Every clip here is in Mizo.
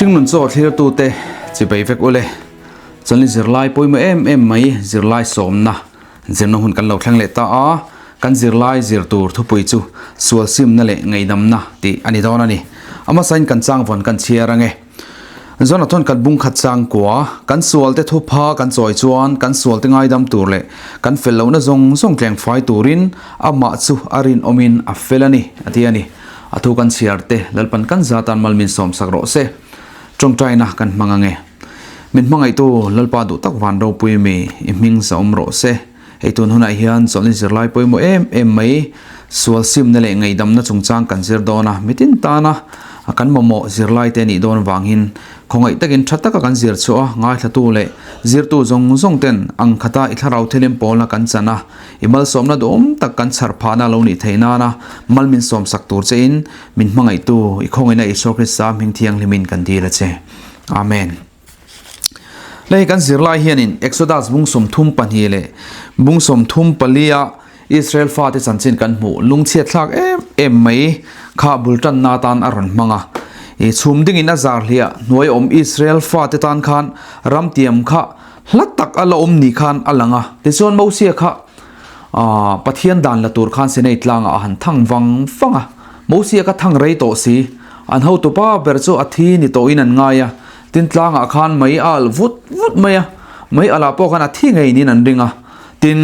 Hringnun chaw thlirtute chibei vek ule. Chuan zirlai pawimawh em em mai zirlai sawmna zirna hun kan lo thleng leh ta a, kan zirlai zir tur thupui chu sual simna leh ngaihdamna tih a ni dawn a ni. A hmasain kan changvawn kan chhiar ange. Jonathan kan bung khat chang kua, kan sualte thupha kan chawi chuan kan sualte ngaidam tur leh kan fel lohna zawng zawng tleng fai turin amah chu a rinawmin a fel a ni, a ti a ni. A thu kan chhiar te Lalpan kan za tan mal min sawm sak rawh se. Tawngtaina kan hmang ange. Min hmangaihtu Lalpa duh tak van ropui mi i hming za awm rawh se. Hei tun hunah hian chawlhni zirlai pawimawh em em mai, sual simna leh ngaihdamna chungchang kan zir dawn a, mitin tana kan mamawh zirlai te nih dawn vangin khawngaih takin tha taka kan zir chhuah a, ngaithlatu leh zirtu zawng zawng ten ang khata i thlarau thilin pawlna kan chan a, i malsawmna duhawm tak kan chhar phahna lo nih theih nana mal min sawmsak tur chein min hmangaihtu i khawngaihna Isua Krista hming thianghlimin kan dil a che. Amen. Hei kan zirlai hianin Exodus bung 32 leh bung 34 a Israel fate chanchin kan hmuh lungchhiat thlak em em mai kha bul tanna atan a rawn hmang a. I chhum dingin a zar hliah hnuai awm Israel fate tan khan ramtiam kha hla tak a la awm ni khan a lang a. Tichuan Mosia kha Pathian dan la tur khan Sinai tlangah a han thang vang vang a. Mosia kha thang rei tawh si. An hotupa ber chu a thi ni tawhin an ngai a. Tin tlangah khan mei a alh vut vut mai a, mei alh ah pawh khan a thi ngei niin an ring a, tin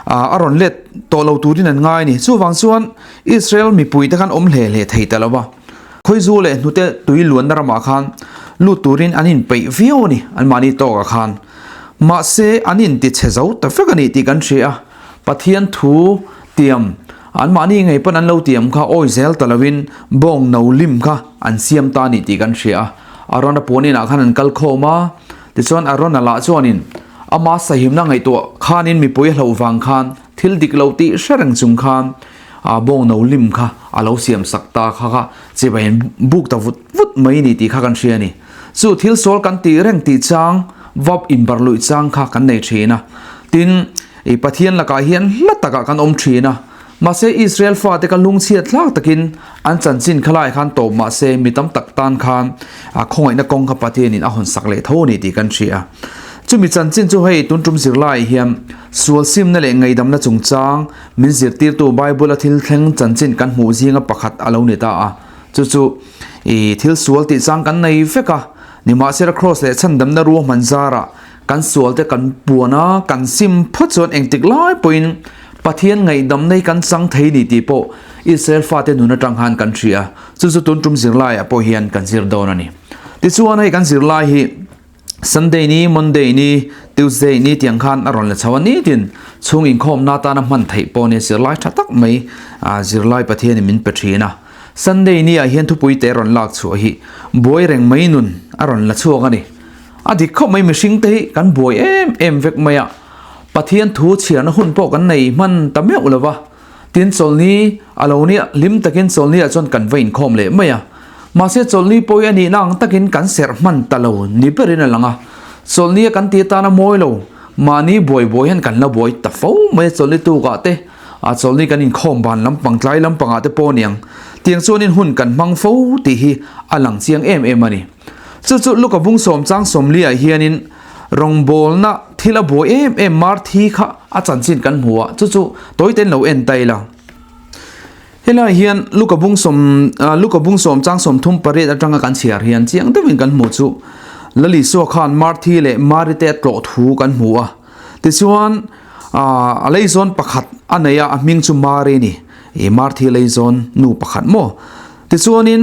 a rawn let tawh lo turin an ngai a ni. Chuvang chuan Israel mipui te khan awm hle hle thei ta lo va, Khawizu leh hnute tui luanna ramah khan lut turin an inpeih viau a ni anmahni tawkah khan. Mahse an inti chhe zo ta vek a ni tih kan hria a, Pathian thu tiam Anmahni ngei pawn an lo tiam kha awi zel ta loin bawng no lim kha an siam ta a ni tih kan hria a. Arona puan inah khan an kal khawm a, tichuan Arona lah chuanin ama sahimna ngaihtuah khanin mipui a hloh vang khan thil dik lo tih hre reng chung khan bawng no lim kha a lo siam sak ta kha kha chibai in buk ta vut vut mai a ni tih kha kan hria a ni. Chu thil sual kan tih reng tih chang vap inbar luih chang kha kan nei thin a. Tin, I Pathian lakah hian hla takah kan awm thin a, mahse Israel fate ka lungchhiat hlak takin an chanchin kha lai khan tawp mahse mi tam tak tan khan a khawngaihna kawng kha Pathianin a hawn sak leh tho a ni tih kan hria. Chumi chanchin chu hei tun tum zirlai hian sual simna leh ngaidamna chungchang min zirtirtu Bible a thil thleng chanchin kan hmuh zinga pakhat a lo ni ta a, chu chu i thil sual tih chang kan nei vek a, nimahsela Kraws leh chhandamna ruahman zarah Kan sualte kan puan a, kan sim phawt chuan engtik lai pawhin Pathian ngaihdam nei kan chang thei ni tih pawh Israel fate nun atang khan kan hria a, chu chu tun tum zirlaiah pawh hian kan zir dawn a ni. Tichuan hei kan zirlai hi Sunday ni, Monday ni, Tuesday ni tiang khan a rawn la chho a, nitin chhung inkhawmna atana hman theih pawh nia zirlai tha tak mai zirlai Pathianin min pe thin a. Sunday ni ah hian thupui te rawn lak chhuah hi buai reng mai nun a rawn la chhuak a ni. A dik khawp mai mihring te hi kan buai em em vek mai a, Pathian thu chhiarna hun pawh kan nei hman ta meuh lo va, tin chawlhni a lo nia hlim takin chawlhni ah chuan kan va inkhawm leh mai a, mahse chawlhni pawi a nihna ang takin kan serh hman ta lo ni berin a lang a, chawlhni a kan tih atana mawi lo mahni buai buai hian kan la buai ta fo mai a chawlhni tukah te a chawlhni kan inkhawm ban lampang tlai lampangah te pawh aniang tiang chuanin hun kan hmang fo tih hi a lang chiang em em a ni. Chu chu Luka bung sawm chang sawmliah hianin rawngbawlna thil a buai em em mar thi kha a chanchin kan hmu a, chu chu tawite'n lo en ta ila. Helai hian Luka bung sawm Luka bung sawm chang 38 atanga kan chhiar hian chiang deuhin kan hmu chu Lali Sua khan mar thi leh Mari te a tlawh thu kan hmu a. Tichuan a leizawn pakhat a nei a, a hming chu Mari a ni. I mar thi leizawn nu pakhat maw? Tichuanin,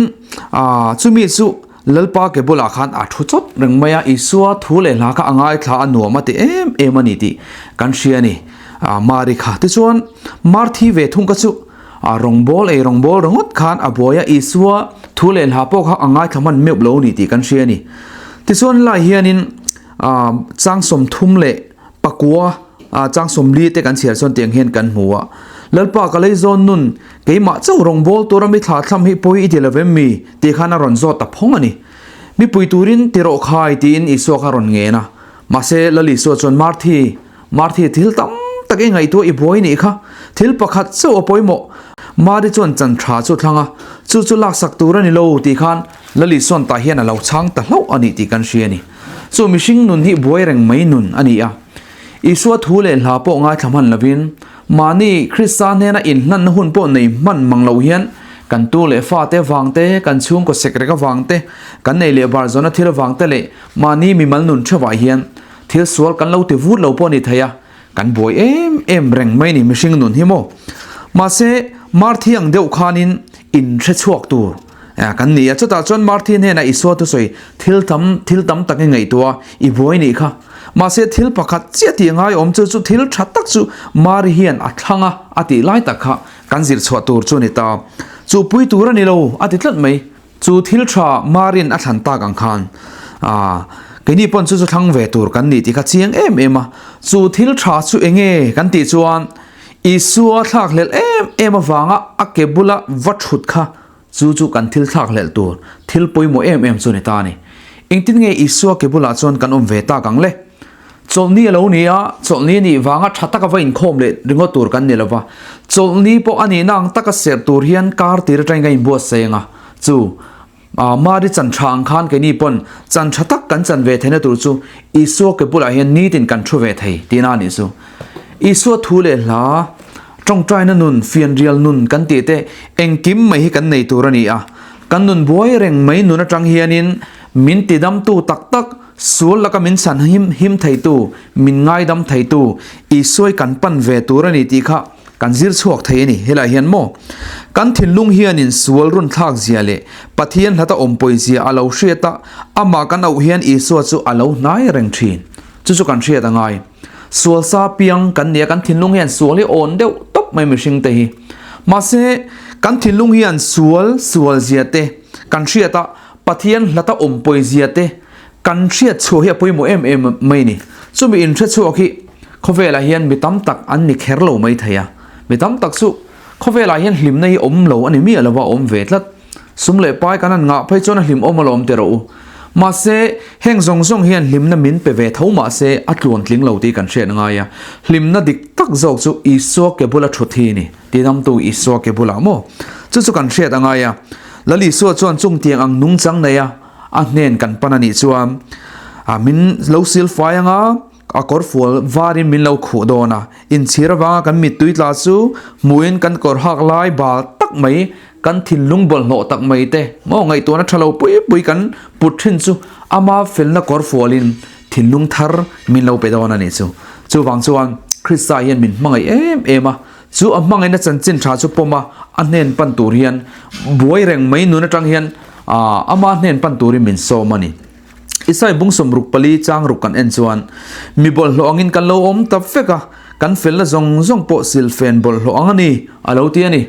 chumi chu Lalpa ke bulah khan a thu chawt reng mai a, Isua thu leh hla kha a ngaithla a nuam a ti em em a ni tih kan hria a ni, Mari kha. Tichuan, Marthi ve thung kha chu rawngbâwl ei rawngbâwl ringawt khan a buai a, Isua thu leh hla pawh kha a ngaithla hman meuh lo a ni tih kan hria a ni. Tichuan, helai hianin chang 39 chang 40 te kan chhiar chuan tiang hian kan hmu a, Lalpa ka leizawn nun, Keimah chauh rawngbâwl tura mi thla thlam hi pawi i ti lo vem mi? tih khan a rawn zawt ta phawng a ni. Mipui turin ti rawh khai tiin Isua kha a rawn ngen a. Mahse, Lal Isua chuan Marthi, Marthi, thil tam tak i ngaihtuah i buai nih kha. Thil pakhat chauh a pawimawh. Mari chuan chan tha chu thlang a, chu chu laksak tur a ni lo tih khan Lali sawn tah hian a lo chhang ta hlauh a nih tih kan hria a ni. Chu mihring nun hi buai reng mai nun a ni a. Isua thu leh hla pawh ngaithla hman lovin, mahni Krista hnena inhlanna hun pawh nei hman mang lo hian kan tu leh fate avang te, kan chhungkaw sekrek avang te, kan nei leh bar zawna thil avang te leh mahni mimal nun theuhah hian thil sual kan lo ti vut lo pawh a ni thei a, kan buai em em reng mai ni mihring nun hi maw. Mahse, Marthi ang deuh khanin inhre chhuak tur kan ni a, chutah chuan Marthi hnenah Isua thusawi thil tam thil tam tak i ngaihtuah a, i buai nih kha. Mahse, thil pakhat chiah tih ngai awm chu chu thil tha tak chu Mari hian a thlang a, a tih lai tak kha kan zir chhuah tur chu a ni ta. Chu pui tur a ni lo, a ti tlat mai. Chu thil tha Marin a thlan tak ang khan keini pawn chu chu thlang ve tur kan ni tih kha chiang em em a. Chu thil tha chu eng nge kan tih chuan Isua thlak hlelh em em avanga a ke bula va thut kha chu chu kan thil thlak hlelh tur thil pawimawh em em chu a ni ta a ni. Engtin nge Isua ke bulah chuan kan awm ve tak ang le? Chawlhni a lo ni a, chawlhni a nih vanga tha taka va inkhawm leh ringawt tur kan ni lo va. Chawlhni pawh a nihna ang taka serh tur hian kar tir atangin ka inbuatsaih ang a, chu Mari chan tha ang khan keini pawn chan tha tak kan chan ve theihna tur chu Isua ke bulah hian nitin kan thu ve thei tihna a nih chu. Isua thu leh hla, tawngtaina nun, fianrial nun kan tih te engkim mai hi kan nei tur a ni a. Kan nun buai reng mai nun atang hianin min tidamtu tak tak, Sual laka min chhan him him theitu, min ngaidam theitu, Isuai kan pan ve tur a ni tih kha kan zir chhuak thei a ni. Helaiah hian maw? Kan thinlung hianin sual run thlak zia leh Pathian hlata awmpawi zia a lo hriat a, amah kan auh hian Isua chu a lo hnai reng thin. Chu chu kan hriat a ngai. Sual sa piang kan nia, kan thinlung hian sual hi awn deuh tawp mai mihring te hi. Mahse, kan thinlung hian sual sual zia te kan hriat a, Pathian hlata awmpawi zia te kan hriat chhuah hi a pawimawh em em mai ni. Chumi inhre chhuak hi khawvelah hian mi tam tak an ni kher lo mai thei a. Mi tam tak chu khawvelah hian hlimna hi awm lo a ni miah lova awm ve tlat. Sum leh pai kan han ngah phei chuan a hlim awm alawm ti rawh u. Mahse, heng zawng zawng hian hlimna min pe ve tho mahse a tluan tling lo tih kan hriat ngai a. Hlimna dik tak zawk chu Isua ke bula thut hi a ni. Tidamtu Isua ke bulah maw? Chu chu kan hriat a ngai a. Lal Isua chuan chung tiang ang nungchang nei a, a hnen kan pan a nih chuan a min lo sil fai ang a, a kawr fual varin min lo khuh dawn a. Inchhir avanga kan mittui tla chu hmuhin kan kawr hak lai bal tak mai, kan thinlung bawlhhlawh tak mai te maw ngaihtuahna tha lo pui pui kan put thin chu ama felna kawr fualin thinlung thar min lo pe dawn a nih chu. Chuvang chuan Krista hian min hmangaih em em a. Chu a hmangaihna chanchin tha chu pawm a, a hnen pan tur hian buai reng mai nun atang hian ama hnen pan turin min sawm a ni. Isai bungsawm ruk pali chang ruk kan en chuan mi bawlhhlawh angin kan lo awm ta vek a, kan felna zawng zawng pawh silfen bawlhhlawh ang a ni, a lo ti a ni.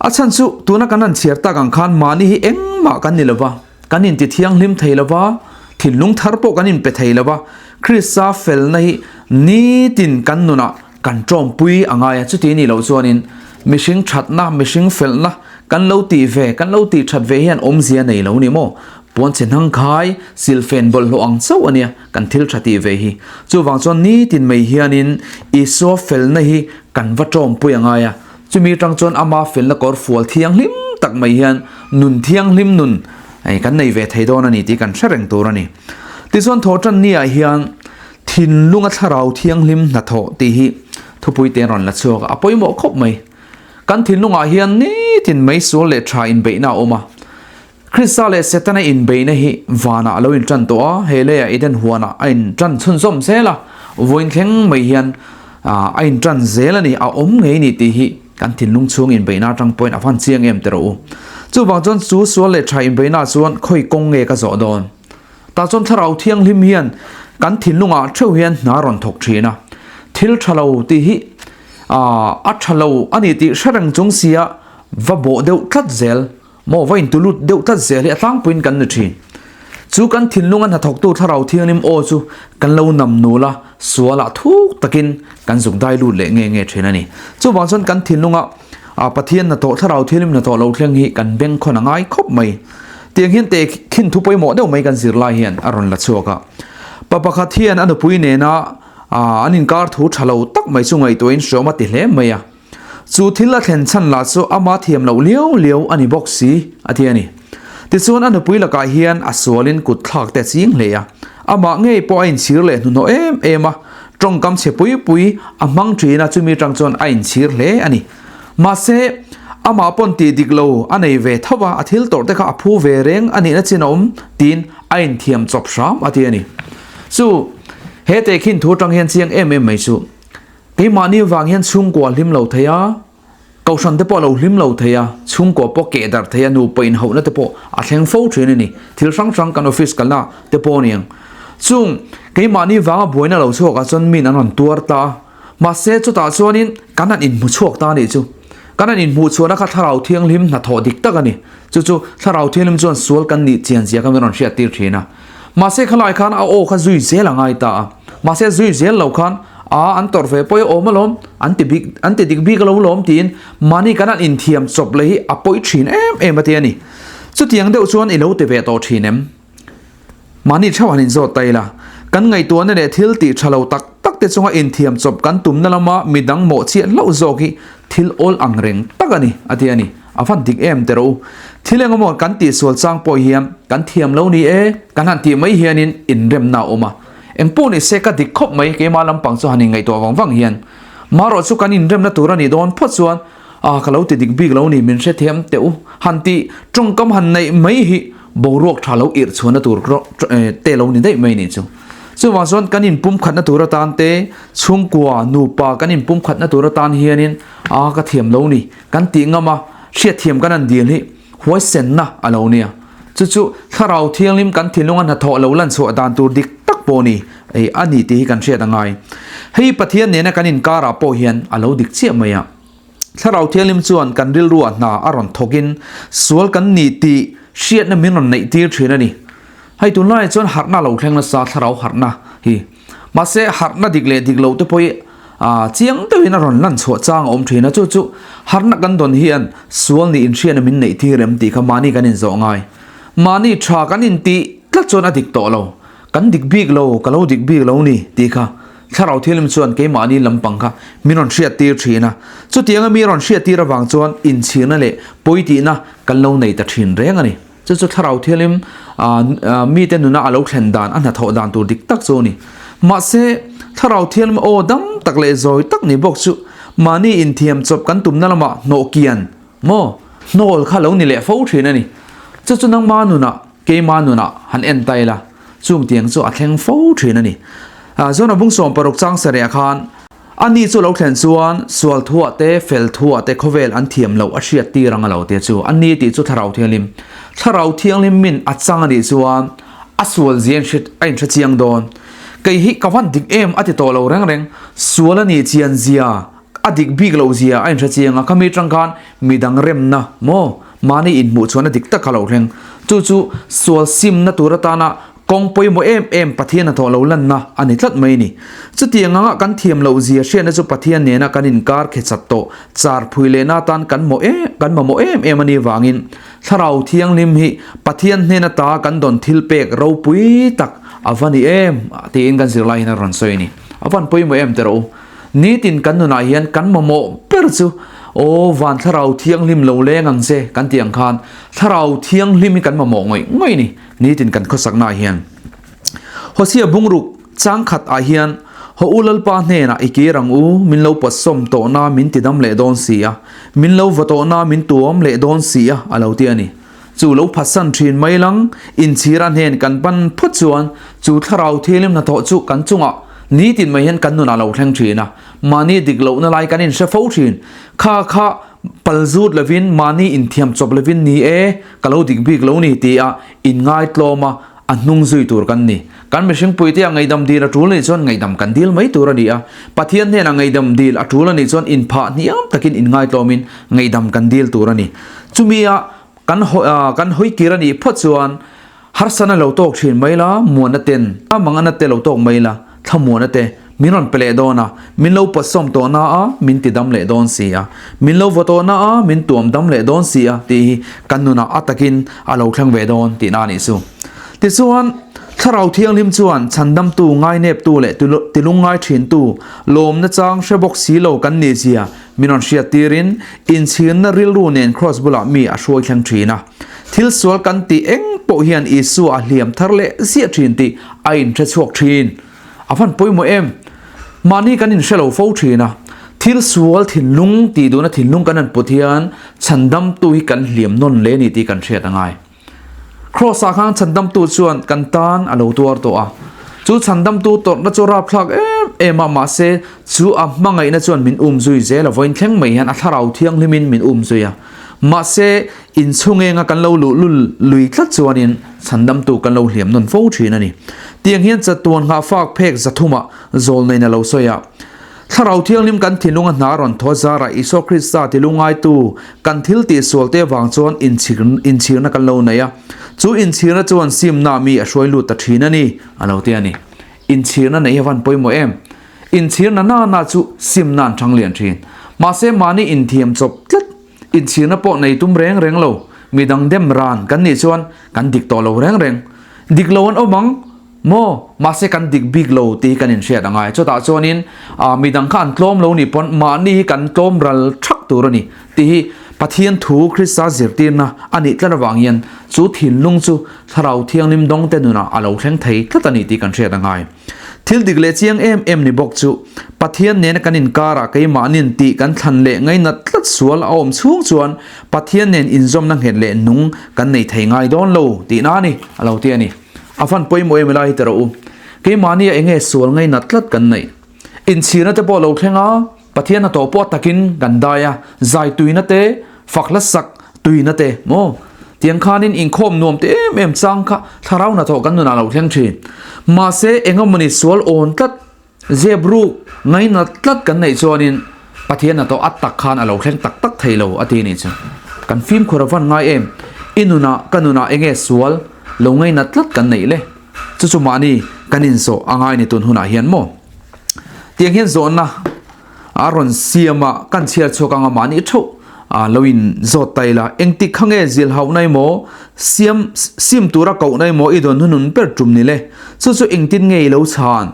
A chhan chu tuna kan han chhiar tak ang khan mahni hi engmah kan ni lova, kan inti thianghlim thei lova, thinlung thar pawh kan inpe thei lova, Krista felna hi nitin kan nunah Kan tawmpui a ngai a, chuti nih loh chuanin mihring thatna, mihring felhna kan lo tih ve, kan lo tih that ve hian awmzia nei lo ni maw? Puanchhe hnang khai, silfen bawlhhlawh ang chauh a nia kan thil tha tih ve hi. Chuvang chuan nitin mai hianin Isua felna hi kan va tawmpui a ngai a, chumi atang chuan ama felna kawr fual thianghlim tak mai hian nun thianghlim nun kan nei ve thei dawn a ni tih kan hre reng tur a ni. Tichuan thawhtan ni ah hian Thinlunga thlarau thianghlim hnathawh tih hi thupui te rawn la chhuak a, a pawimawh khawp mai. Kan thinlungah hian nitin mai sual leh tha inbeihna a awm a. Krista leh Setana inbeihna hi vanah a lo intan tawh a, he leiah Eden huanah a intan chhunzawm zel a, vawiin thleng mai hian a intan zel a ni, a awm ngei ni tih hi kan thinlung chhung inbeihna atang pawhin a van chiang em teh rawh u. Chuvang chuan chu sual leh tha inbeihnaah chuan khawi kawng nge ka zawh dawn? Tah chuan Thlarau Thianghlim hian kan thinlungah theuh hian hna rawn thawk thin a, thil tha lo tih hi a tha lo a ni tih hre reng chung sia va bawh deuh tlat zel maw, va intulut deuh tlat zel hi a tlangpuiin kan ni thin. Chu kan thinlunga hnathawktu Thlarau Thianghlim aw chu kan lo nam nul a, sualah thuk takin kan zuk dai lut leh nge nge thin a ni. Chuvang chuan kan thinlunga Pathian hnathawh Thlarau Thianghlim hnathawh lo thleng hi kan bengkhawn a ngai khawp mai. Tiang hian teh khin thu pawimawh deuh mai kan zir lai hian a rawn la chhuak a. Pa pakhat hian a nupui nena an inkar thu tha lo tak mai chu ngaihtuahin hriawm a ti hle mai a. Chu thil a thlen chhan lah chu ama thiam loh liau liau a ni bawk si, a ti a ni. Tichuan a nupui lakah hian a sualin kut thlak te a ching hle a, amah ngei pawh a inchhir leh hnuhnawh em em a, tawngkam chhe pui pui a hmang thin a, chumi tang chuan a inchhir hle a ni. Mahse, amah pawn tih dik lo a nei ve tho a, a thil tawrh te kha a phu ve reng a nihna chin a awm tiin a inthiam chawp hram a ti a ni. Chu he tehkhin thu atang hian chiang em em mai chu keimahni vang hian chhungkua hlim lo thei a, Kohhran te pawh a lo hlim lo thei a, chhungkua pawh keh darh thei a, nupa inhauhna te pawh a thleng fo thin a ni. Thil hrang hrang kan office kalna te pawh a ni ang. Chung keimahni vanga buaina lo chhuakah chuan min an rawn tuar ta a, mahse chutah chuanin kan han inhmu chhuak ta a nih chu. Kan han inhmuh chhuahna kha Thlarau Thianghlim hnathawh dik tak a ni. Chu chu Thlarau Thianghlim chuan sual kan nih chian zia kha min rawn hriattir thin a. Mahse khalai khan a aw kha zui zel a ngai ta a. Mahse zui zel lo khan a an tawrh ve pawi a awm alawm, an ti bik an ti dik bik alo lawm tiin mahni kan han inthiam chawp leh hi a pawi thin em em a ti a ni. Chutiang deuh chuan i lo ti ve tawh thin em? Mahni theuh han inzawt ta ila, kan ngaihtuahna leh thil tih tha lo tak tak te chunga inthiam chawp kan tumna lama midang mawh chiah hlauh zawk hi thil awl ang reng tak a ni, a ti a ni. A van dik em teh rawh u. Thil eng emaw kan tihsual chang pawh hian kan thiam lo ni e, kan han tih mai hianin inremna a awm a. Eng pawh ni se ka dik khawp mai keimah lampang chu han inngaihtuah vang vang hian. Marawh chu kan inremna tur a nih dawn phawt chuan a ka lo ti dik bik lo ni min hrethiam teh u han tih tawngkam han neih mai hi boruak tha lo irh chhuahna tur te lo ni daih mai nih chu. Chuvang chuan kan inpumkhatna tur atan te chhungkua nupa kan inpumkhatna tur atan hianin a ka thiam lo ni kan tih ngam a hriatthiam kan han dil hi huaisenna a lo nia. Chu chu Thlarau Thianghlim kan thinlunga hnathawh lo lan chhuah dan tur dik tak pawh ni ei a ni tih hi kan hriat a ngai. Hei Pathian nena kan inkarah pawh hian a lo dik chiah mai a. Thlarau Thianghlim chuan kan rilruah hna a rawn thawkin sual kan ni tih hriatna min rawn neih tir thin a ni. Hei tunlaiah chuan harhna a lo thleng nasa Thlarau harhna hi. Mahse harhna dik leh dik lo te pawh hi chiang deuhin a rawn lan chhuah chang a awm thin a, chu chu harhna kan dawn hian sual nih inhriatna min neih tir em tih kha mahni kan inzawh ngai. Mahni tha kan intih tlat chuan a dik tawh lo, kan dik bik lo, ka lo dik bik lo ni tih kha Thlarau Thianghlim chuan keimahni lampang kha min rawn hriat tir thin a, chutianga mi rawn hriat tir avang chuan inchhirna leh pawitihna kan lo nei ta thin reng a ni. Chu chu Thlarau Thianghlim mite nuna a lo thlen dan, a hnathawh dan tur dik tak chu a ni. Mahse, Thlarau Thianghlim aw dam tak leh zawi tak ni bawk chu mahni inthiam chawp kan tumna lamah hnawh kian maw hnawl kha lo ni leh fo thin a ni. Chu chu nangma nunah, keima nunah han en ta ila, chung tiang chu a thleng fo thin a ni. Zona bung 16 chang sareh khan A ni chu lo thlen chuan sual thuah te, fel thuah te khawvel an thiam loh a hriat tir ang a lo tia chu. A ni tih chu Thlarau Thianghlim. Thlarau Thianghlim min a chang a nih chuan a sual zia a inhre chiang dawn. Kei hi ka van dik em a ti tawh lo reng reng. Sual a nih chian zia, a dik bik loh zia a inhre chiang a. Khami tang khan midang remna maw mahni inhmuh chuan a dik tak a lo thleng. Chu chu sual simna tur atana Kawng pawimawh em em Pathian hnathawh lo lanna a ni tlat mai ni. Chutiang anga kan thiam loh zia hriatna chu Pathian nena kan inkar khe chat tawh char phui lehna atan kan mawh em kan mamawh em em a nih vangin Thlarau Thianghlim hi Pathian hnen ata kan dawn thil pek ropui tak a va ni em tiin kan zirlai hian a rawn sawi a ni. A van pawimawh em teh rawh u. Nitin kan nunah hian kan mamawh ber chu Aw van Thlarau Thianghlim lo leng ang che kan tih ang khan Thlarau Thianghlim hi kan mamawh ngawih ngawih a ni. Nitin kan khawsaknaah hian Hosea bungruk chang khat ah hian Haw u Lalpa hnenah i kir ang u, min lo pawtsawm tawhna min ti dam leh dawn si a, min lo va tawhna min tuam leh dawn si a, a lo ti a ni. Chu lo phatsan thin mai lang, inchhira hnen kan pan phawt chuan chu thlarau thianghlim hnathawh chu kan chungah nitin mai hian kan nunah lo thleng thin a, mahni dik lohna lai kan inhre fo thin. Kha kha pal zut lovin mahni inthiam chawp lovin ni e, Ka lo dik bik lo ni ti a inngaitlawm a, a hnung zui tur kan ni. Kan mihring puite a ngaihdam dil a tul anih chuan ngaihdam kan dil mai tur a ni a. Pathian hnenah ngaihdam dil a tul anih chuan inphah hniam takin inngaitlawmin ngaihdam kan dil tur a ni. Chumi a kan kan hawi kir anih phawt chuan harsana lo tawk thin mai la, muana ten a mangana te lo tawk mai la, Thlamuana te, min rawn pe leh dawn a, min lo pawtsawm tawh na a, min ti dam leh dawn si a, min lo vaw tawh na a, min tuam dam leh dawn si a tih hi kan nunah a takin a lo thleng ve dawn tihna a nih chu. Tichuan, Thlarau Thianghlim chuan chhandamtu, ngaineptu leh tilungngai thintu, lawmna chang hre bawk si lo kan nih zia min rawn hriat tirin inchhirna rilru nen Kraws bulah mi a hruai thleng thin a. Thil sual kan tih eng pawh hian Isua a hliam thar leh ziah thin tih a inhre chhuak thin. A van pawimawh em? Mahni kan inhre lo fo thin a. Thil sual thinlung tih duhna thinlung kan han put hian chhandamtu hi kan hliam nawn leh a ni tih kan hriat a ngai. Kraws-ah khan chhandamtu chuan kan tan a lo tuar tawh a. Chu chhandamtu tawrhna chu rapthlak em em a, mahse chu a hmangaihna chuan min um zui zel a, vawiin thleng mai hian a thlarau thianghlimin min um zui a. Mahse, inchhungenga kan lo luh lul lui tlat chuanin chhandamtu kan lo hliam nawn fo thin a ni. Tiang hian chatuan nghahfak phek zathumah zawlneiin a lo sawi a. Thlarau Thianghlim kan thinlung a hna rawn thaw zarah Isua Krista ti lungaitu kan thil tih sualte avang chuan inchhirna kan lo nei a, chu inchhirna chuan simna mi a hruai lut ta thin a ni, a lo ti a ni. Inchhirna neih hi a van pawimawh em? Inchhirna na na chu simna an chang lian thin. Mahse mahni inthiam chawp tlat, inchhirna pawh nei tum reng reng lo, midang dem ran kan nih chuan kan dik tawh lo reng reng. Dik lo an awm ang. Maw? Mahse kan dik bik lo tih hi kan inhriat a ngai. Chutah chuanin midang kha an tlawm lo nih pawn mahni hi kan tlawm ral thak tur a ni tih hi Pathian thu Krista zirtirna a nih tlat avang hian chu thinlung chu Thlarau Thianghlim dawngte nunah a lo thleng thei tlat a ni tih kan hriat a ngai. Thil dik leh chiang em em ni bawk chu Pathian nena kan inkarah keimahnin tih kan thlan leh ngainat tlat sual a awm chhung chuan Pathian nen inzawmna nghet leh nung kan nei thei ngai dawn lo tihna a ni a lo ti a ni. A fan pawimawh em ilai hi teh rawh u. Keimahnia eng nge sual ngainat tlat kan neih? Inchhirna te pawh a lo thleng a, Pathian hnathawh pawh a takin kan dai a, zai tuina te, fak hla sak tuina te maw? Tiang khanin inkhawm nuam te em em chang kha thlarau hnathawh kan nunah a lo thleng thin. Mahse engemawni sual awn tlat, zep ruk ngainat tlat kan neih chuanin Pathian hnathawh a tak khan a lo thleng tak tak thei lo a ti nih chu. Kan fimkhur a van ngai em? I nunah ka nunah enge sual lo ngainat tlat kan neih le? Chu chu mahni kan inzawh a ngai ni tun hunah hian maw? Tiang hian zawhna a rawn siam a, kan chhiar chhuak anga mahni theuh lo in zawt ta ila. Engtik kha nge zil hauhna emaw, siam sim tura kohna emaw i dawn hunun ber tum ni le? Chu chu engtin nge i lo chhan?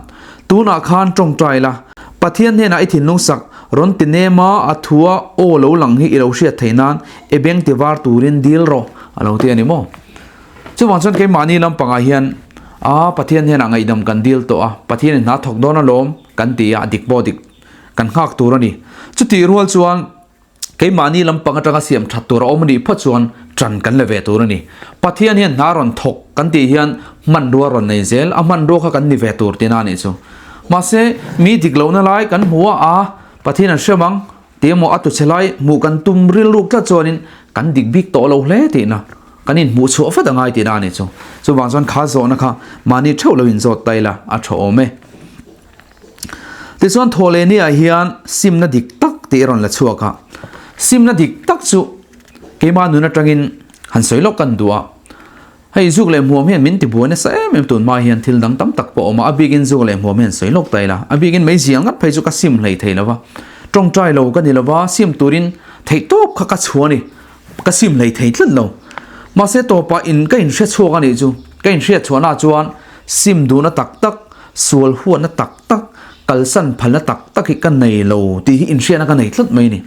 Tunah khan tawngtai la, Pathian hnenah i thinlung sak rawn ti nem a, a thua aw lo lang hi i lo hriat theih nan e beng ti var turin dil rawh a lo ti a ni maw? Chuvang chuan keimahni lampangah hian a Pathian hnenah ngaihdam kan dil tawh a, Pathianin hna thawk dawn alawm kan ti a, a dik pawh dik kan nghak tur a ni. Chutih rual chuan Keimahni lampang atanga siam that tur a awm a nih phawt chuan ṭan kan la ve tur a ni. Pathian hian hna rawn thawk kan tih hian hmanrua rawn nei zel, a hmanrua kha kan ni ve tur tihna a nih chu. Mahse, mi dik lohna lai kan hmu a, a Pathian an hrem ang tih emaw a tuchhe lai hmuh kan tum rilruk tlat chuanin kan dik bik tawh lo hle tihna, kan inhmuh chhuah vat a ngai tihna a nih chu. Chuvang chuan kha zawhna kha mahni theuh lo inzawt ta ila a tha awm e. Tichuan Thawhlehniah hian simna dik tak tih a rawn la chhuak a, simna dik tak chu keimah nun atangin han sawi lawk kan duh a, hei zuk leh hmuam hian min tibuai nasa em em tun hma hian thil dang tam tak pawh a awm a, a bikin zuk leh hmuam hian sawi lawk ta ila, a bikin meizial ngat phei chu ka sim hlei thei lo va, tawngtai lo ka ni lo va, sim turin theihtawp kha ka chhuah a ni, ka sim hlei thei tlat lo, mahse tawpah in ka inhre chhuak a nih chu, ka inhriat chhuahna chuan sim duhna tak tak Sual huatna tak tak, kalsan phalna tak tak hi ka nei lo tih hi inhriatna ka nei tlat mai a ni.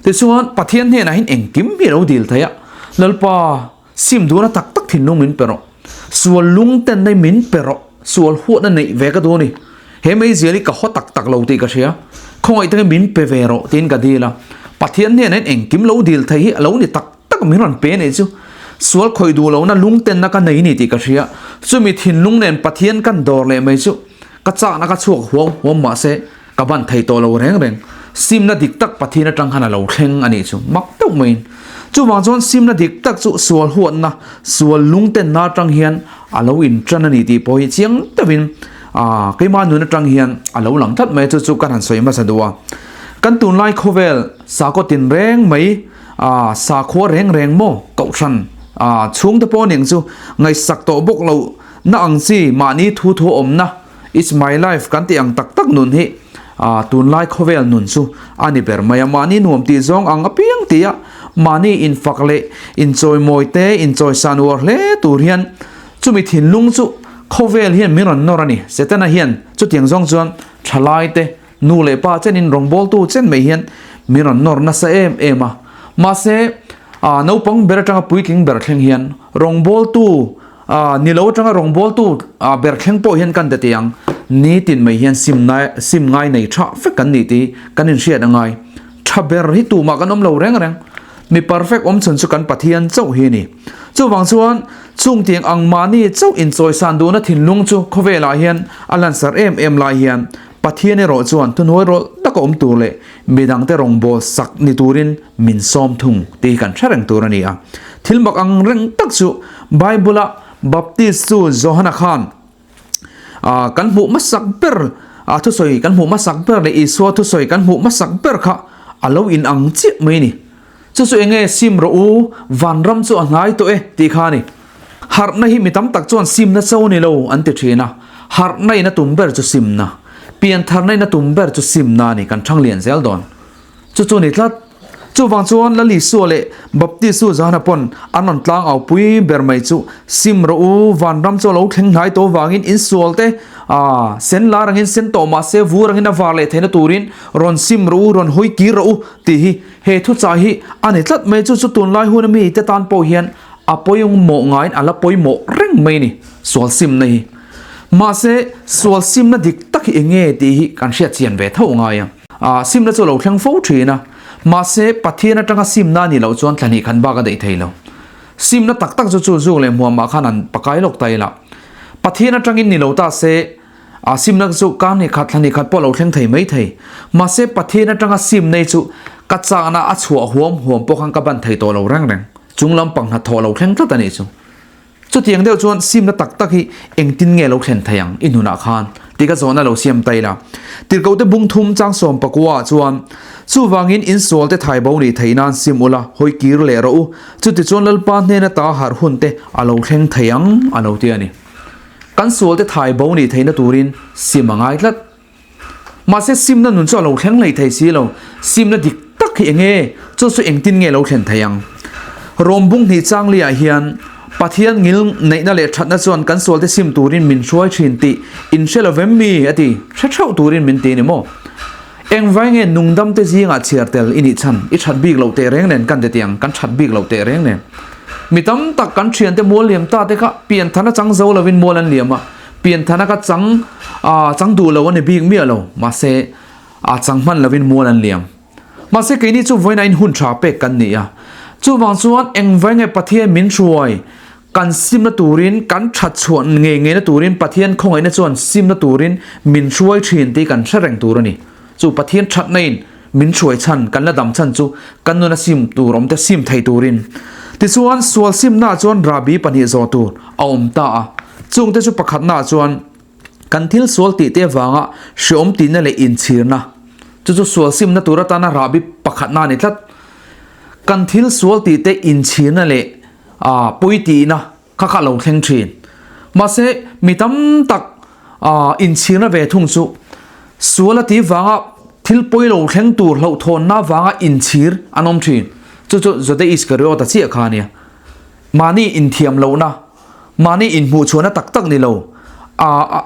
Tichuan, Pathian hnenah hian engkim hi a lo dil thei a, Lalpa, sim duhna tak tak thinlung min pe rawh. Sual lungtenna hi min pe rawh. Sual huatna neih ve ka duh a ni. He meizial hi ka haw tak tak lo tih ka hria. Khawngaih takin min pe ve rawh tiin ka dil a. Pathian hnenah hian engkim lo dil thei hi a lo ni tak tak min rawn pe nih chu. Sual khawih duh lohna lungtenna ka nei ni tih ka hria. Chumi thinlung nen Pathian kan dawr leh mai chu ka chakna ka chhuak huam huam mahse ka ban thei tawh lo reng reng. Simna dik tak Pathian atang khan a lo thleng a nih chu mak deuh maiin. Chuvang chuan simna dik tak chu sual huatna, sual lungtenna atang hian a lo intan a ni tih pawh hi chiang deuhin keimah nun atang hian a lo lang tlat mai a, chu chu ka han sawi hmasa duh a. Kan tunlai khawvel sakhaw tinreng mai Aaa sakhua reng reng maw kohhran aaa chhungte pawh ning chu ngaihsak tawh bawk lo na ang chi mahni thu thu awmna it's my life kan tih ang tak tak nun hi aaa tunlai khawvel nun chu a ni ber mai a mahni nuam tih zawng ang apiang tih a mahni infak leh inchawimawi te inchawisan uar hle tur hian chumi thinlung chu. Khawvel hian min rawn nawr a ni. Setana hian chutiang zawng chuan thalaite, nu leh pa chenin rawngbawltu chen mai hian min rawn nawr nasa em em a. Mahse, naupang ber atanga puitling ber thleng hian rawngbawltu ni lo atanga rawngbawltu ber thleng pawh hian kan ti ang. Nitin mai hian sim sim ngai nei tha vek kan nih tih kan inhriat a ngai. Tha ber hi tumah kan awm lo reng reng. Mi perfect awm chhun chu kan Pathian chauh hi a ni. Chuvang chuan, chung tiang ang mahni chauh inchawisan duhna thinlung chu khawvelah hian a lansar em em lai hian Pathian erawh chuan thuhnuai rawlh taka awm tur leh midangte rawngbâwl sak ni turin min sawm thung tih hi kan hre reng tur a ni a. Thil mak ang reng tak chu Bible-a Baptist chu Johana khan kan hmuh hmasak ber thusawi kan hmuh hmasak ber leh Isua thusawi kan hmuh hmasak ber kha a lo inang chiah mai a ni. Chu chu enge sim rawh u, vanram chu a hnai tawh e tih kha a ni. Harhna hi mi tam tak chuan simna cho ni lo an ti thin a, harhna in a tum ber chu simna, piantharna in a tum ber chu simna a ni kan thang lian zel dawn. Chu chu ni tlat. Chuvang chuan Lalisua leh Baptistu Zahna pawn an rawn tlang au pui ber mai chu sim rawh u, vanram chu a lo thleng hnai tawh vangin insual te ah sen lar angin sen tawh mah se vur angin a var leh theihna turin rawn sim rawh u, rawn hawi kir rawh u tih hi He thuchah hi a ni tlat mai chu chu tunlai hun a mi te tan pawh hian a pawimawh ngaiin a la pawimawh reng mai a ni sual simna hi. Mahse sual simna dik tak hi eng nge tih hi kan hriat chian ve tho ngai a. Ah simna chu a lo thleng fo thin a, mahse Pathian atanga simna a nih loh chuan thla hnih khat bak a daih thei lo. Simna tak tak chu chu zuk leh hmuamah khan an pakai lawk ta ila. Pathian atangin ni lo ta se A simna chu ka ni khat thla ni khat pawh lo thleng thei mai thei. Mahse Pathian atanga sim nei chu ka chakna a chhuah huam huam pawh khan ka ban thei tawh lo reng reng. Chung lampang hnathawh lo thleng tlat a nih chu. Chutiang deuh chuan simna tak tak hi engtin nge lo thlen thei ang i hnunah khan tih ka zawhna lo siam ta ila. Tirhkohte bung thum chang sawm pakua ah chuan chuvangin insual te thai bo nih theih nan sim ula hawi kir leh rawh u. Chutichuan Lalpa hnen ata harh hun te a lo thleng thei ang a lo ti a ni. Kan sualte thai bo nih theihna turin sim a ngai tlat. Mahse simna nun chu a lo thleng hlei thei si lo. Simna dik tak hi eng nge? Chu chu engtin nge lo thlen thei ang? Rawm bung hnih changli ah hian Pathian ngil neihna leh thatna chuan kan sualte sim turin min hruai thin tih in hre lo vem mi? a ti. Hre theuh turin min ti a ni maw? Engvai nge nungdamte zingah chhiar tel i nih chhan? I that bik loh teh reng nen kan ti tiang, kan that bik loh teh reng nen. Mi tam tak kan thiante mual liam ta te kha pianthana chang zo lovin mual an liam a, pianthana kha chang ah chang duh lo a ni bik miah lo, mahse ah chang hman lovin mual an liam. Mahse keini chu vawiin ah in hun tha pek kan ni a, chuvang chuan engvai nge Pathian min hruai Kan simna turin, kan that chhuah ngei ngeina turin Pathian khawngaihna chuan simna turin min hruai thin tih kan hre reng tur a ni. Chu Pathian thatna in min hruai chhan, kan la dam chhan chu kan nuna sim tur awm te sim thei turin. Tichuan, sual simnaah chuan rahbi pahnih zawh tur a awm ta a. Chungte chu pakhatnaah chuan kan thil sual tih te avanga hreawm tihna leh inchhirna, chu chu sual simna tur atana rahbi pakhatna a ni tlat. Kan thil sual tih te inchhirna leh a pawi tihna kha kha lo thleng thin. Mahse, mi tam tak inchhirna ve thung chu sual a tih vanga thil pawi lo thleng tur hlauhthawnna avanga inchhir an awm thin. Chu chu Juda Iskariota chiah kha a nia. Mahni inthiam lohna, mahni inhmuhchhuahna tak tak ni lo, a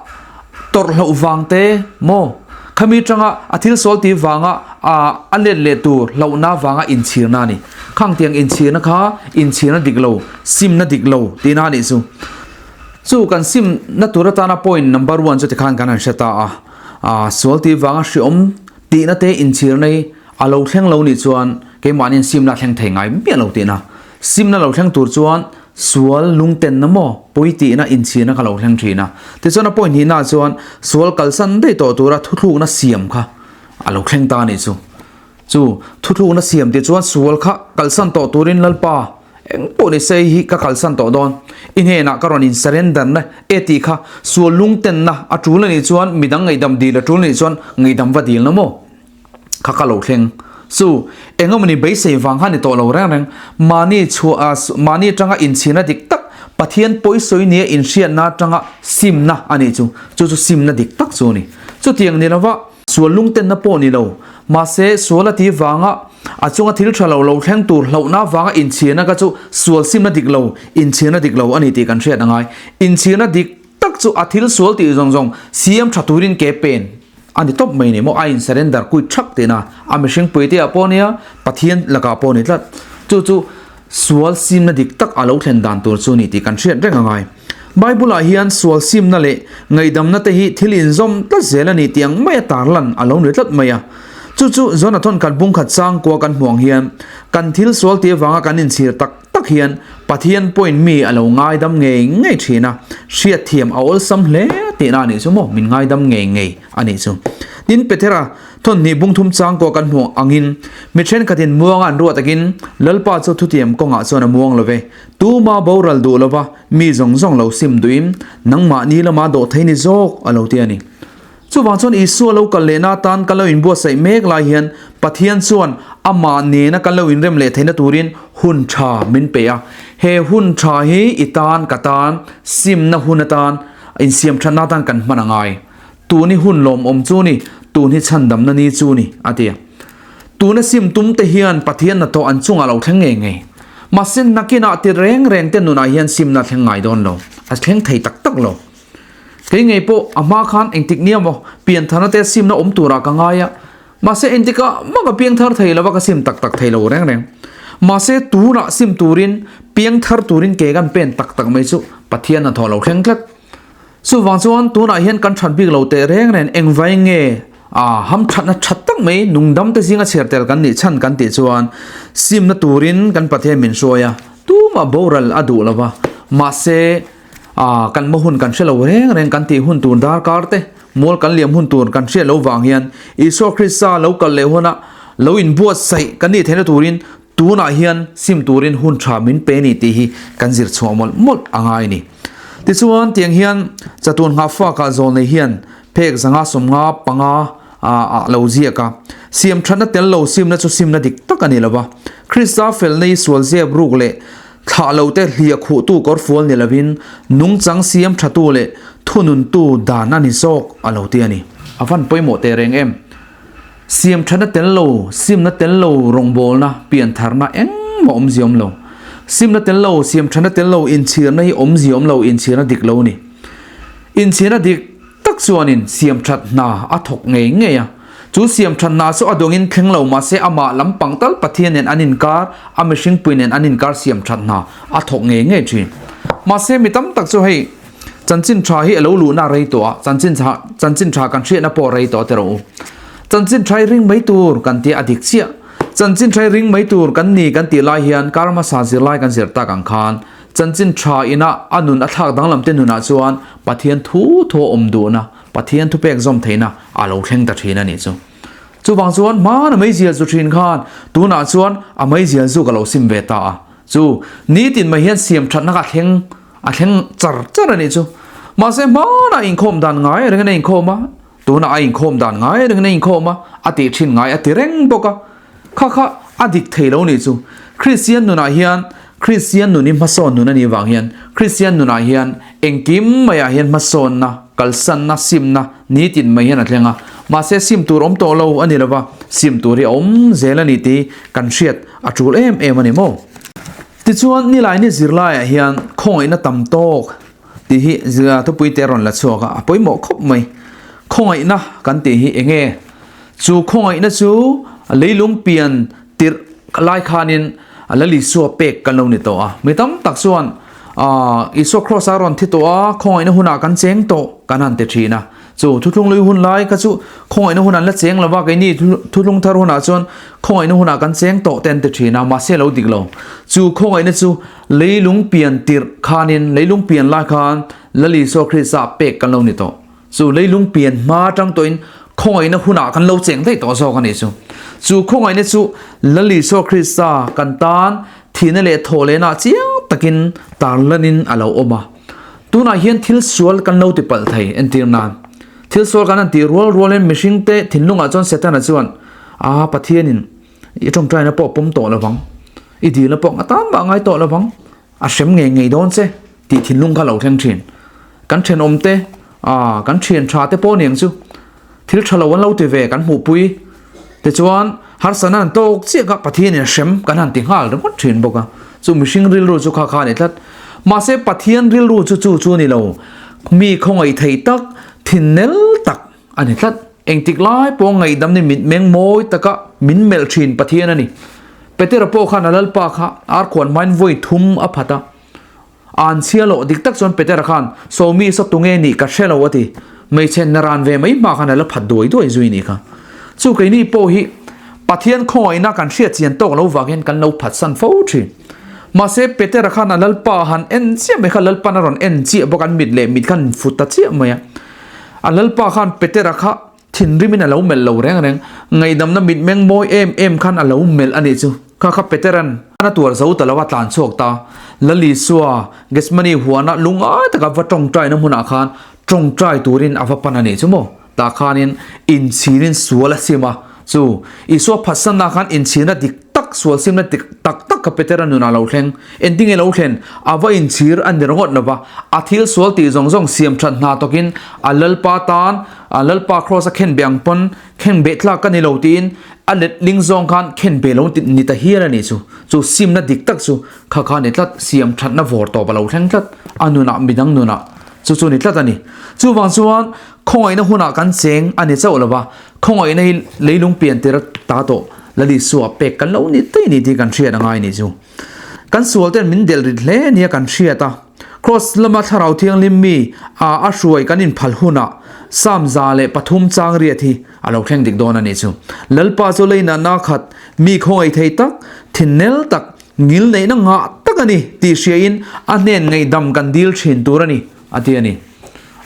tawrh hloh vang te maw? Khami tanga a thil sawl tih vanga a let leh tur hlohna vanga inchhirna a ni. Khang tiang inchhirna kha inchhirna dik lo, simna dik lo tihna a nih chu. Chu kan simna tur atana point number one chu tikhan kan han hre ta a, a sual tih vanga hriawm tihna te inchhirna hi a lo thleng lo nih chuan keimahniin simna a thleng thei ngai miah lo tihna. Simna lo thleng tur chuan sual lungtenna maw pawi tihna inchhirna kha lo thleng thin a. Tichuan a pawi hnihnaah chuan sual kalsan daih tawh tura thuthlukna siam kha a lo thleng ta a nih chu. Chu thuthlukna siam tih chuan sual kha kalsan tawh turin Lalpa eng pawh ni se hi ka kalsan tawh dawn. I hnenah ka rawn in surrender na e tih kha sual lungtenna a tul a nih chuan midang ngaihdam dil a tul a nih chuan ngaihdam va dil na maw? Kha ka lo thleng. Chu, eng emawni beisei vang kha ni tawh lo reng reng. Mahni chhuah, mahni atanga inchhirna dik tak, Pathian pawisawi nia inhriatna atanga simna a nih chu. Chu chu simna dik tak chu a ni. Chutiang ni lova, sual lungtenna pawh ni lo. Mahse, sual a tih vanga a chunga thil tha lo lo thleng tur hlauhna vanga inchhirna kha chu sual simna dik lo, inchhirna dik lo a ni tih kan hriat a ngai. Inchhirna dik tak chu. tak chu a thil sual tih zawng zawng siam tha turin ke pen a ni tawp mai ni maw? A in surrender kuit thak tihna a mihring puite ah pawh nia Pathian lakah pawh a ni tlat. Chu chu sual simna dik tak a lo thlen dan tur chu ni tih kan hriat reng a ngai. Bible ah hian sual simna leh ngaihdamna te hi thil inzawm tlat zel a ni tih ang maia tarlan a lo ni tlat mai a. Chu chu Jonathan khat bung khat changkua kan hmuh ang hian kan thil sual tih avanga kan inchhir tak tak hian Pathian pawhin mi a lo ngaidam ngei ngei thin a, hriatthiam a awlsam hle tihna a nih chu maw, min ngaidam ngei ngei a nih chu. Tin, Petera thawnhnih bung thum changkua kan hmuh angin mi thenkhatin muanga an ruah takin Lalpa chu thutiam kawngah chuan a muang lo ve, tuma boral duh lova mi zawng zawng lo sim duhin nangmahni lama dawh thei ni zawk a lo ti a ni. Chuvang chuan Isua lo kal lehna atan kan lo inbuatsaih mek lai hian Pathian chuan amah nena kan lo inrem leh theihna turin hun tha min pe a. He hun tha hi i tan ka tan simna hun atan insiam thatna atan kan hman a ngai. Tun hi hun lawmawm chu ni, tun hi chhandamna ni chu ni, a ti a. Tuna sim tum te hian Pathian hnathawh an chungah lo thleng ngei ngei. Mahse nakinah ti reng reng te nunah hian simna a thleng ngai dawn lo, a thleng thei tak tak lo. Kei ngei pawh a hma khan engtik nia maw pianthana te simna awm turah ka ngai a, mahse engtikah mah ka piangthar thei lova ka sim tak tak thei lo reng reng. Mahse tunah sim turin piangthar turin ke kan pen tak tak mai chu Pathian hnathawh lo thleng tlat. Chuvang chuan tunah hian kan that bik lo teh reng reng engvai nge a hamthatna that tak mai nungdam te zinga chhiar tel kan nih chhan kan tih chuan simna turin kan Pathian min hruai a, tumah boral a duh lova mahse A, kan maw hun kan hre lo reng reng kan tih hun tur darkar te, mual kan liam hun tur kan hriat lo vang hian Isua Krista lo kal leh huna lo inbuatsaih kan nih theihna turin tunah hian sim turin hun tha min pe ni tih hi kan zir chhuah mawlh mawlh a ngai ni. Tichuan tiang hian chatuan nghahfakah zawlnei hian phek zanga 55 ah lo ziak a, siam thatna tel lo simna chu simna dik tak a ni lova, Krista felna hi sual zep ruk leh Thlah lo te hliah khuhtu kawrfual ni lovin nungchang siam thatu leh thununtu dan a ni zawk a lo ti a ni. A van pawimawh teh reng em? Siam thatna tel lo, simna tel lo rawngbawlna, piantharna engmah awmzia awm lo. Simna tel lo, siam thatna tel lo inchhirna hi awmzia awm lo, inchhirna dik lo a ni. Inchhirna dik tak chuanin siam that hna a thawk ngei ngei a. Chu siam that hna chu a dawngin thleng lo mahse amah lampang tal Pathian nen an inkar, a mihringpui nen an inkar siam that hna a thawk ngei ngei thin. Mahse mi tam tak chu hei chanchin tha hi a lo luhna a rei tawh a, chanchin tha chanchin tha kan hriatna pawh a rei tawh teh rawh u. Chanchin tha hi ring mai tur kan tia a dik chiah. Chanchin tha hi ring mai tur kan ni kan tih lai hian kar hmasa zirlai kan zir tak ang khan chanchin tha ina a nun a thlak danglam te nunah chuan Pathian thu thu a awm duhna Pathian thupek zawm theihna a lo thleng ta thin a nih chu. Chuvang chuan hmana meizial zu thin khan tunah chuan a meizial zu ka lo sim ve ta a. Chu nitin mai hian siam thatna kha a thleng a thleng char char a nih chu. Mahse hmana inkhawm dan ngai rengin a inkhawm a, tunah a inkhawm dan ngai rengin a inkhawm a, a tih thin ngai a ti reng bawk a. Kha kha a dik thei lo nih chu. Kristian nunah hian Kristian nun hi hmasawn nun a nih vang hian Kristian nunah hian engkim maiah hian hmasawnna, kalsanna, simna nitin mai hian a thleng a. Mahse sim tur awm tawh lo a ni lova, sim tur hi a awm zel a ni tih kan hriat a tul em em a ni maw? Tichuan Nilaini zirlaiah hian khawngaihna tam tawk tih hi thupui te a rawn la chhuak a, a pawimawh khawp mai. Khawngaihna kan tih hi eng nge? Chu khawngaihna chu leilung pian tirh lai khanin Lal Isua pek kan lo ni tawh a. Mi tam tak chuan Isua Kraws a rawn thi tawh a, khawngaihna hunah kan cheng tawh kan han ti thin a. Chu thuthlung lui hun lai kha chu khawngaihna hun an la cheng lo va, keini thuthlung thar hunah chuan khawngaihna hunah kan cheng tawh te an ti thin a, mahse lo dik lo. Chu khawngaihna chu leilung pian tirh khanin, leilung pian lai khan Lal Isua Krista pek kan lo ni tawh. Chu leilung pian hma atang tawhin khawngaihna hunah kan lo cheng daih tawh zawk a nih chu. Chu khawngaihna chu Lal Isua Krista kan tan thihna leh thawhlehna chiang takin tarlanin a lo awm a. Tunah hian thil sual kan lo ti palh thei entir nan. Thil sual kan han tih rual rualin mihringte thinlungah chuan Setana chuan, A, Pathianin i tawngtaina pawh pawm tawh lovang, i dilna pawh nga tan mah ngai tawh lovang, A hrem ngei ngei dawn che tih thinlung kha lo thleng thin. Kan thenawm te, ah, kan thian tha te pawh niang chu thil tha lo an lo ti ve kan hmuhpui. Tichuan, harsatna an tawk chiah kha Pathianin a hrem kan han ti nghal ringawt thin bawk a. Chu mihring rilru chu kha kha a ni tlat. Mahse, Pathian rilru chu chu chu a ni lo. Mi khawngaih thei tak, thinnel tak a ni tlat. Engtik lai pawh ngaihdam ni mitmeng mawi taka min melh thin Pathian a ni. Petera pawh khan a Lalpa kha arkhuan hmain vawi thum a phat a. An chhia loh dik tak chuan Petera khan, Sawmi saw tunge nih ka hre lo a ti. Hmeichhe naran ve mai hma khan a la phat duai duai zui nih kha. Chu keini pawh hi Pathian khawngaihna kan hriat chian tawk lo vangin kan lo phatsan fo thin. Mahse Petera khan a Lalpa han en chiah mai kha Lalpan a rawn en chiah bawk an mit leh mit khan fut ta chiah mai a. A Lalpa khan Petera kha Thinrimin a lo melh lo reng reng. Ngaihdamna mitmeng mawi em em khan a lo melh a nih chu. Kha kha Petera'n a tuar zo ta lo a tlan chhuak ta. Lalisua, Gethsemane huana lungai taka va tawngtaina hmunah khan tawngtai turin a va pan a nih chu maw? Tah khanin inchhirin sual a sim a. Chu Isua phatsanna khan inchhirna dik tak, sual simna dik tak tak kha Petera nunah lo thleng. Engtinge lo thlen? A va inchhir a ni ringawt lo va, a thil sual tih zawng zawng siam that hna tawkin a Lalpa tan A Lalpa Kraws a khen beh ang pawn khen beh tlak ka ni lo tiin a let ling zawng khan khen beh lo ni ta hial a nih chu. Chu simna dik tak chu kha kha ni tlat, siam thatna vawr tawp a lo thleng tlat a nunah midang nunah chu chu ni tlat a ni. Chuvang chuan khawngaihna hunah kan cheng a ni chauh lo va, khawngaihna hi leilung pian tir ta tawh Lalisua pek kan lo ni tei ni tih kan hriat a ngai nih chu. Kan sual ten min delh rit hle nia kan hriat a. Kraws lama Thlarau Thianghlim mi a a hruai kan inphal hunah Psalm 103 chang riat hi a lo thleng dik dawn a nih chu. Lalpa chu leinatna khat, mi khawngaih thei tak, thinnel tak, ngil neihna ngah tak a ni tih hriain a hnen ngaihdam kan dil thin tur a ni, a ti a ni.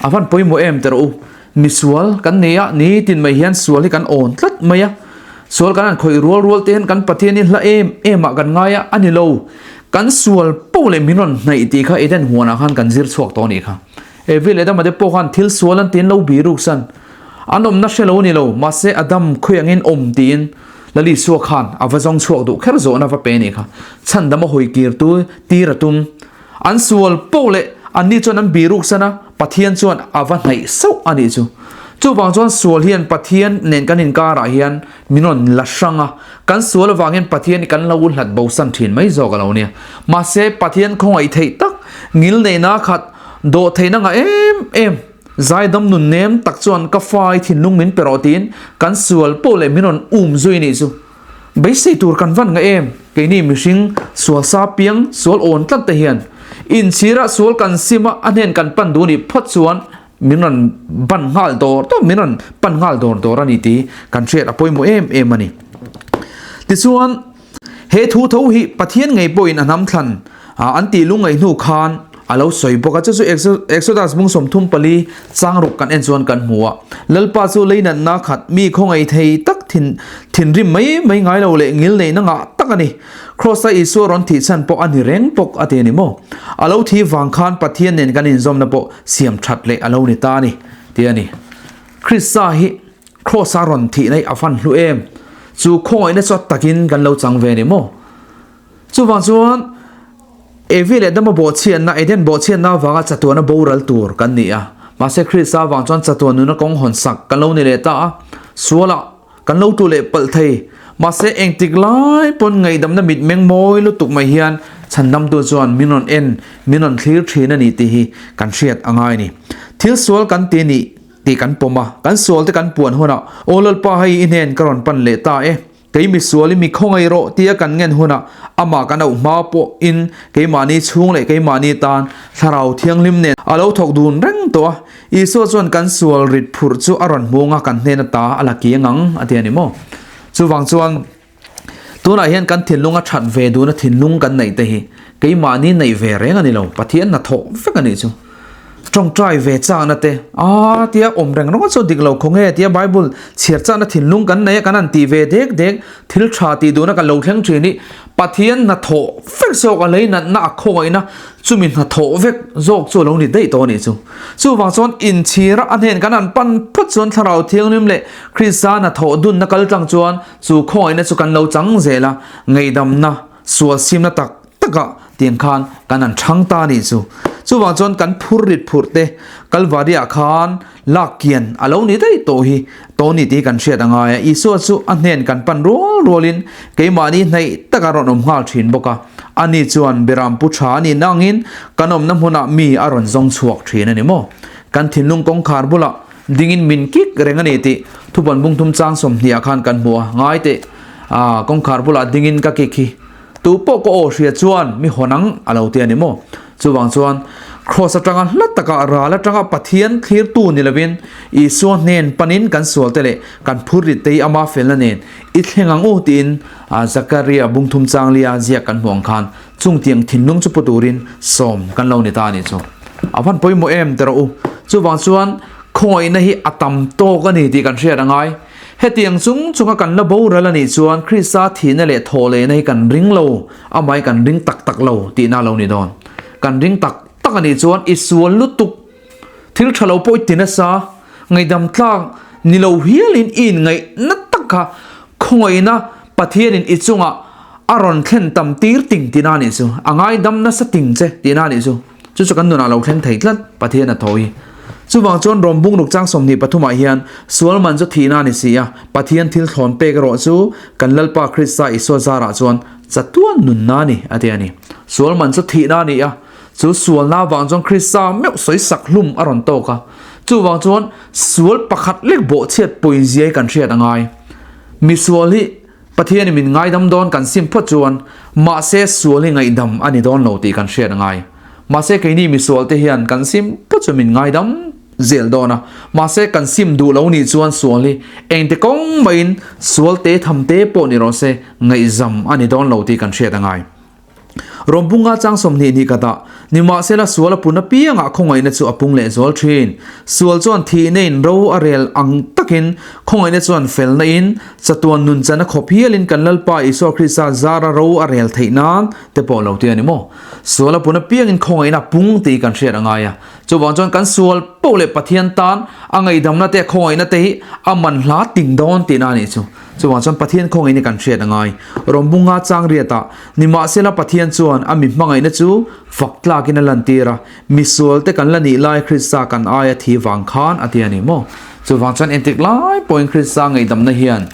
A van pawimawh em teh rawh u. Misual kan nei a, nitin mai hian sual hi kan awn tlat mai a. Sual kan han khawih rual rual te hian kan Pathian hi hla em em ah kan ngai a, a ni lo. Kan sual poh leh min rawn hnaih tih kha Eden huanah khan kan zir chhuak tawh a nih kha. Evi leh Adama te pawh khan thil sual an tiin lo bih ruk san. An awmna hre lo a ni lo, mahse Adam khawi angin awm tiin Lal Isua khan a va zawng chhuak duh kher zawhna va pe a nih kha. Chhandam a hawi kir tu tir a tum. An sual poh leh anni chuan an biruk san a, Pathian chuan a va hnaih sauh a nih chu. Chuvang chuan sual hian Pathian nen kan inkarah hian min rawn la hrang a, kan sual avang hian Pathian hi kan lo hlat bosan thin mai zawk a lo nia. Mahse Pathian khawngaih theih tak, ngil neihna khat, dawh theihna ngah em em, zaidam nun nem tak chuan ka fai thinlung min pe rawh tiin kan sual poh leh min rawn um zui a nih chu. Beisei tur kan van nga em? Keini mihring sual sa piang, sual awn tlat te hian inchhira sual kan sim a, a hnen kan pan duh nih phawt chuan min rawn ban nghal dawr dawr, min rawn pan nghal dawr dawr a ni tih kan hriat a pawimawh em em a ni. Tichuan, he thu tho hi Pathian ngei pawhin a hnam thlan an tih lungngaih hnu khan a lo sawi bawk a, chu chu Exodus bung 34 chang ruk kan en chuan kan hmu a, Lalpa chu leinatna khat mi khawngaih thei tak thin thinrim mai mai ngai lo leh ngil neihna ngah tak a ni. Kraws-a Isua rawn thih chhan pawh a ni reng bawk a ti a ni maw? A lo thi vang khan Pathian nen kan inzawmna pawh siam that leh a lo ni ta a ni ti a ni. Krista hi Kraws-a rawn thihna hi a fan hlu em? Chu khawngaihna chu a takin kan lo chang ve a ni maw? Chuvang chuan Evi leh Adama bawhchhiatna, Eden bawhchhiatna avanga chatuana boral tur kan ni a. Mahse Krista avang chuan chatuan nuna kawng hawn sak kan lo ni leh ta a, sualah kan lo tu leh palh thei. Mahse engtik lai pawn ngaihdamna mitmeng mawi lutuk mai hian chhandamtu chuan min rawn en, min rawn thlir thin a ni tih hi kan hriat a ngai a ni. Thil sual kan ti nih tih kan pawm a, kan sualte kan puan hunah, Aw Lalpa hei i hnen ka rawn pan leh ta e. Kei misual i mi khawngaih rawh tia kan ngen hunah amah kan auh hma pawhin keimahni chhung leh keimahni tan Thlarau Thianghlim nen a lo thawk dun reng tawh a. Isua chuan kan sual rit phurh chu a rawn hmung a, kan hnen ata a la kiang ang a ti a ni maw? Chuvang chuan tunah hian kan thinlung a that ve duna thinlung kan neih te hi keimahni neih ve reng a ni lo, Pathian hnathawh vek a nih chu. Tawngtai ve chakna te, a tia awm reng rawng chu dik lo khawnge tia Bible chhiar chakna thinlung kan nei a, kan han tih ve dek dek, thil tha tih duhna kan lo thleng thin hi Pathian hnathawh vek zawk a lei natna a khawngaihna chumi hnathawh vek zawk chu a lo ni daih tawh a nih chu. Chuvang chuan inchhira a hnen kan han pan phawt chuan Thlarau Thianghlim leh Krista hnathawh dunna kal tlang chuan chu khawngaihna chu kan lo chang zel a, ngaihdamna, sual simna tak takah tiang khan kan han chhang ta a nih chu. Chuvang chuan kan phur rit phurh te Kalvari-ah khan lak kian a lo ni daih tawh hi tawh ni tih hi kan hriat a ngai a. Isua chu a hnen kan pan rual rualin keimahni hnaih taka rawn awm nghal thin bawk a. Ani chuan Beram pu tha a nih nangin kan awmna hmunah mi a rawn zawng chhuak thin a ni maw? Kan thinlung kawngkhar bulah dingin min kik reng a ni tih thupuan bungthum chang 20 ah khan kan hmu a, ngai teh a kawngkhar bulah dingin ka kik hi tu pawh ka aw hria chuan mi hawn ang a lo ti a ni maw? Chuvang chuan Kraws atanga hla takah ral atanga Pathian thlirtu ni lovin Isua hnen panin kan sualte leh kan phurrit te hi ama felna nen i thleng ang u tiin Zakaria bungthum changlia ziak kan hmuh ang khan chungtiang thinlung chu pu turin sawm kan lo ni ta a nih chu. A van pawimawh em ti rawh u. Chuvang chuan khawngaihna hi a tam tawk a ni tih kan hriat a ngai. Hetiang chung chunga kan la boral a nih chuan Krista thihna leh thawhlehna hi kan ring lo, amah hi kan ring tak tak lo tihna a lo ni dawn. Kan ring tak tak a nih chuan i sual lutuk, thil tha lo pawh i ti nasa, ngaihdam tlak ni lo hialin i inngaih na tak kha khawngaihna Pathianin i chungah a rawn thlen tam tir ting tihna a nih chu, a ngaidam nasa ting che tihna a nih chu. Chu chu kan nunah lo thleng thei tlat Pathian a tho hi. Chuvang chuan Rom bungruk chang 23 ah hian sual man chu thihna a ni si a, Pathian thil thlawn pek erawh chu kan Lalpa Krista Isua zarah chuan chatuan nunna a ni a ti a ni. Sual man chu thihna a ni a, chu sualna avang chuan Krista meuh sawi sak hlum a rawn tawk a. Chuvang chuan sual pakhat lek bawhchhiat pawizia hi kan hriat a ngai. Misual hi Pathianin min ngaidam dawn kan sim phawt chuan mahse sual hi ngaihdam a ni dawn lo tih kan hriat a ngai. Mahse keini misual te hian kan sim phawt chu min ngaidam zel dawn a, mahse kan sim duh lo nih chuan sual hi engti kawng maiin sual te tham te pawh ni rawh se ngaihzam a ni dawn lo tih kan hriat a ngai. Rawmbunga chang 20 ni ka dah. Nimahsela sual a pun apiangah khawngaihna chu a pung leh zual thin. Sual chuan thihna in ro a rel ang takin khawngaihna chuan felna in chatuan nun chan a khawp hialin kan Lalpa Isua Krista zara ro a rel theih nan te pawh lo ti a ni maw? Sual a pun apiangin khawngaihna a pung tih kan hriat a ngai a. Chuvang chuan kan sual poh leh Pathian tan a ngaihdamna te khawngaihna te hi a man hla ting dawn tihna a nih chu. Chuvang chuan Pathian khawngaihna kan hriat a ngai. Rawmbunga chang riatah Nimahsela Pathian chuan a mi hmangaihna chu fak tlakin a lantir a, misual te kan la nih lai Krista kan aia thi vang khan a ti a ni maw? Chuvang chuan entik lai pawhin Krista ngaihdamna hian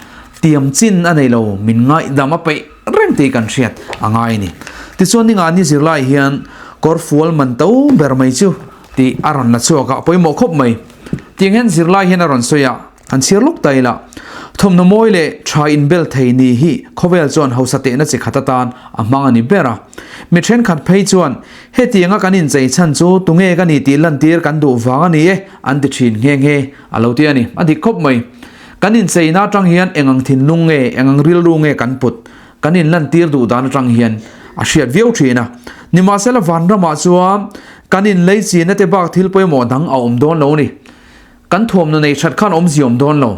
tiam chin a nei lo, min ngaihdam a peih reng tih kan hriat a ngai a ni. Tichuan ningah ni zirlai hian kawr fual man to ber mai chu tih a rawn la chhuak a, a pawimawh khawp mai. Tiang hian zirlai hian a rawn sawi a. An chhiar lawk ta ila, thawmhnaw mawi leh tha inbel thei ni hi khawvel chuan hausa tehna chi khat atan a hmang a ni ber a. Mi thenkhat phei chuan, Hetianga kan inchei chhan chu tunge ka ni tih lantir kan duh vang a ni e, an ti thin nghe nghe, a lo ti a ni. A dik khawp mai. Kan incheina atang hian eng ang thinlung nge, eng ang rilru nge kan put, kan inlantir duh dan atang hian a hriat viau thin a. Nimahsela vanramah chuan kan inleichina te bak thil pawimawh dang a awm dawn lo a ni. Kan thuamhnaw nei that khan awmzia awm dawn lo.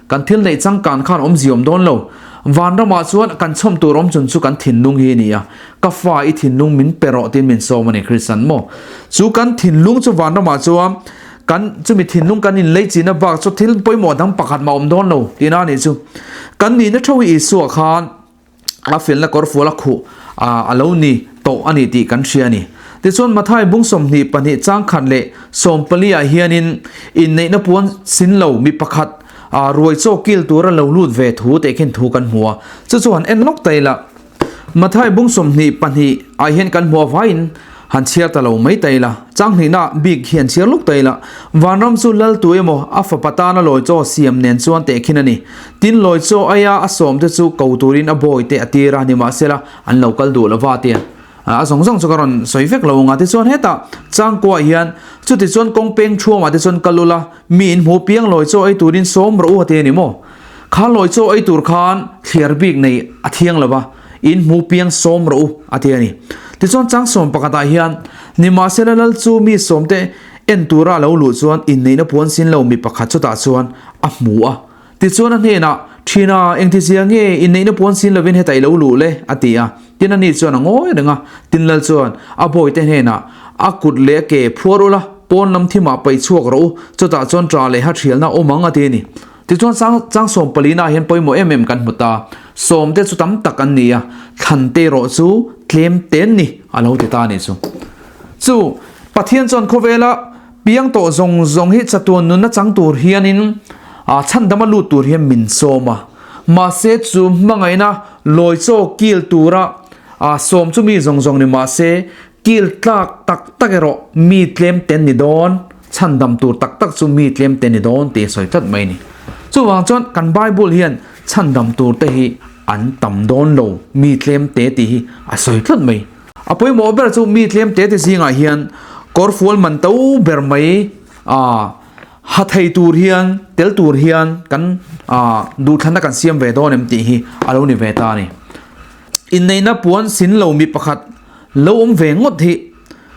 Kan thil neih changkan khan awmzia awm dawn lo. Vanramah chuan kan chhawm tur awm chun chu kan thinlung hi a ni a. Ka fa i thinlung min pe rawh tiin min sawm a ni Kristian maw? Chu kan thinlung chu vanramah chuan kan chumi thinlung kan inlei china bak chu thil pawimawh dang pakhat mah awm dawn lo tihna a nih chu. Kan nihna theuh hi Isua khan a felna kawr fual a khuh a lo ni tawh a ni tih kan hria a ni. Tichuan Mathai bung 22 chang khat leh 14 ah hianin inneihna puan sin lo mi pakhat ruai chaw kil tura lo lut ve thu teh khin thu kan hmu a. Chu chu han en lawk ta ila. Mathai bung 22 ah hian kan hmu avaiin Han chhiar ta lo mai ta ila, changhnihna bik hi han chhiar luk ta ila, Vanram chu lal tu emaw a fapa tana lawi chaw siam nen chuan tehkhin a ni. Tin, lawi chaw aia a sawmte chu ko turin a bawite a tir a, nimahsela an lo kal duh lova tia a zawng zawng chu ka rawn sawi vek lo ang a. Tichuan hetah changkuaah hian chuti chuan kawng peng thuamah te chuan kal ula, mi in hmu piang lawi chaw ei turin sawm rawh u a ti a ni maw? Kha lawi chaw ei tur khan thliar bik nei a thiang lova. In hmu piang sawm rawh u, a ti a ni. Tichuan chang sawm pakhatah hian, Nimahsela lal chu mi sawmte en tura a lo luh chuan inneihna puan sin lo mi pakhat chutah chuan a hmu a. Tichuan a hnenah, Thina, engtizia nge inneihna puan sin lovin hetah i lo luh le? a ti a. Tin ani chuan a ngawi reng a. Tin lal chuan a bawite hnenah, A kut leh a ke phuar ula, pawn lam thimah paih chhuak rawh u, chutah chuan ṭah leh ha ṭhialna awm ang, a ti a ni. Tichuan chang chang sawm palina ah hian pawimawh em em kan hmu ta. Sawm te chu tam tak an ni a, thlan te erawh chu tlem te an ni a lo ti ta a nih chu. Chu Pathian chuan khawvela piang tawh zawng zawng hi chatuan nunna chang tur hianin ah chhandama lut tur hian min sawm a. Mahse chu hmangaihna lawi chaw kil tura. A sawm chu mi zawng zawng ni mah se, kil tlak tak tak erawh mi tlem te an ni dawn, chhandam tur tak tak chu mi tlem te ni dawn tih a sawi tlat mai a ni. Chuvang chuan kan Bible hian chhandam tur te hi an tam dawn lo, mi tlem te tih hi a sawi tlat mai. A pawimawh ber chu mi tlem te te zingah hian kawrfual man to ber mai a ha thei tur hian, tel tur hian kan duhthlanna kan siam ve dawn em tih hi a lo ni ve ta a ni. Inneihna puan sin lo mi pakhat lo awm ve ngawt hi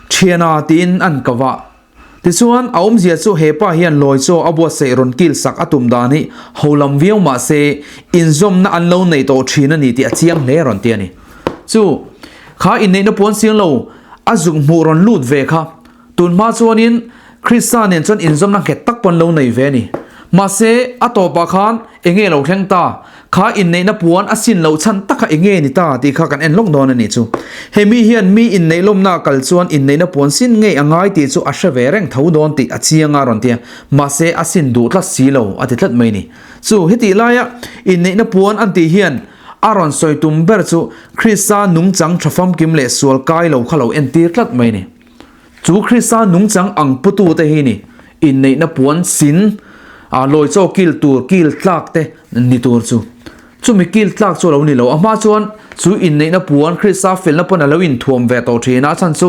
thiana tiin an ko va. Tichuan, a awmzia chu he pa hian lawi chaw a buatsaih rawn kil sak a tum dan hi ho lam viau mah se inzawmna an lo nei tawh thin a ni tih a chiang hle rawn ti a ni. Chu kha inneihna puan siang lo a zuk hmuh rawn lut ve kha tun hma chuanin Krista nen chuan inzawmna nghet tak pawn lo nei ve a ni. Mahse, a tawpah khan enge lo thleng ta? Kha inneihna puan a sin loh chhan tak kha enge ni ta tih kha kan en lawk dawn a nih chu. He mi hian mi inneih lawmna a kal chuan inneihna puan sin ngei a ngai tih chu a hre ve reng tho dawn tih a chiang a rawn ti a, mahse a sin duh tlat si lo a ti tlat mai ni. Chu hetih laia inneihna puan an tih hian a rawn sawi tum ber chu Krista nungchang tha famkim leh sual kai lo kha lo entir tlat mai ni. Chu Krista nungchang ang putute hi ni inneihna puan sin a lawi chaw kil tur kil tlak te ni tur chu. Chumi kil tlak chu a lo ni lo. A hma chuan chu inneihna puan Krista felna pawn a lo inthuam ve tawh thin a, a chhan chu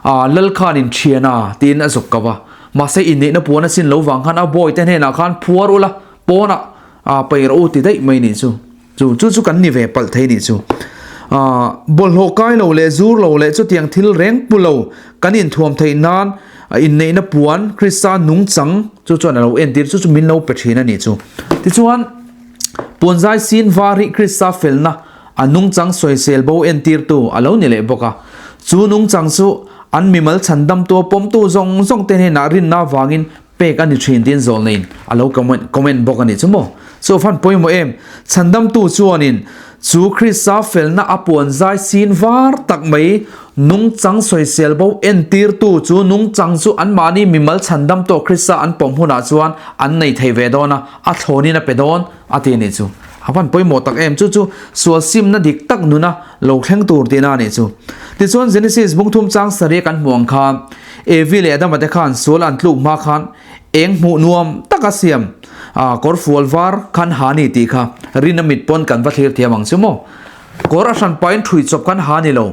a lal khan in thian a tiin a zuk ko va. Mahse inneihna puan a sin lo vang khan a bawi te hnenah khan phuar ula pawnah a peih rawh u ti daih mai nih chu. Chu chu chu kan ni ve palh thei nih chu. Aaa bawlhhlawh kai lo leh zur lo leh chutiang thil reng pu lo kan inthuam theih nan inneihna puan Krista nungchang chu chuan a lo entir chu chu min lo pe thin a nih chu. Tichuan puanzai sin var hi Krista felna a nungchang sawisel bo entirtu a lo ni leh bawk a. Chu nungchang chu an mimal chhandamtu a pawmtu zawng zawng te hnenah rinna avangin Pek a ni thin tiin zawlneiin a lo comment bawk a nih chu maw? Chu fan pawimawh em? Chhandamtu chuanin chu Krista felna a puan zai sin var tak mai nungchang sawisel bo entirtu chu nungchang chu anmahni mimal chhandamtu Krista an pawm hunah chuan an nei thei ve dawn a, a thlawnin a pe dawn a ti a nih chu. A van pawimawh tak em? Chu chu sual simna dik tak nuna lo thleng tur tihna a nih chu. Tichuan Genesis bungthum chang sarih kan hmuh ang khan Evi leh Adama te khan sual an tluk hma khan eng hmuh nuam taka siam a kawr fual var khan ha ni tih kha rin a mit pawn kan va thlir thiam ang chu maw. Kawr a hran pahin ṭhui chawp khan ha ni lo.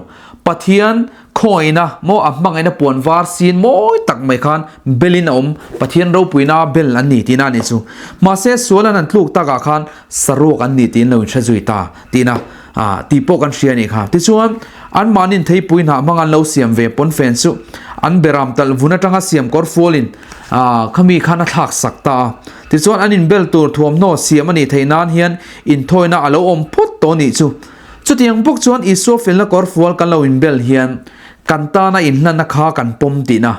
Pathian khawngaihna maw a hmangaihna puan var sin mawi tak mai khan belin a awm Pathian ropuina bel an ni tihna a nih chu. Mahse sual an han tluk takah khan saruak an ni tiin lo inhre zui ta tihna Ah, tih pawh kan hria a nih kha. Tichuan, anmahni'n theipui hnah hmang an lo siam ve pawnfen chu an beram talh vun atanga siam kawr fualin ah, khami khan a thlak sak ta a. Tichuan, an inbel tur thuamhnaw siam a nih theih nan hian inthawina a lo awm phawt tawh a nih chu. Chutiang bawk chuan Isua felna kawr fual kan lo inbel hian kan tana inhlanna kha kan pawm tihna.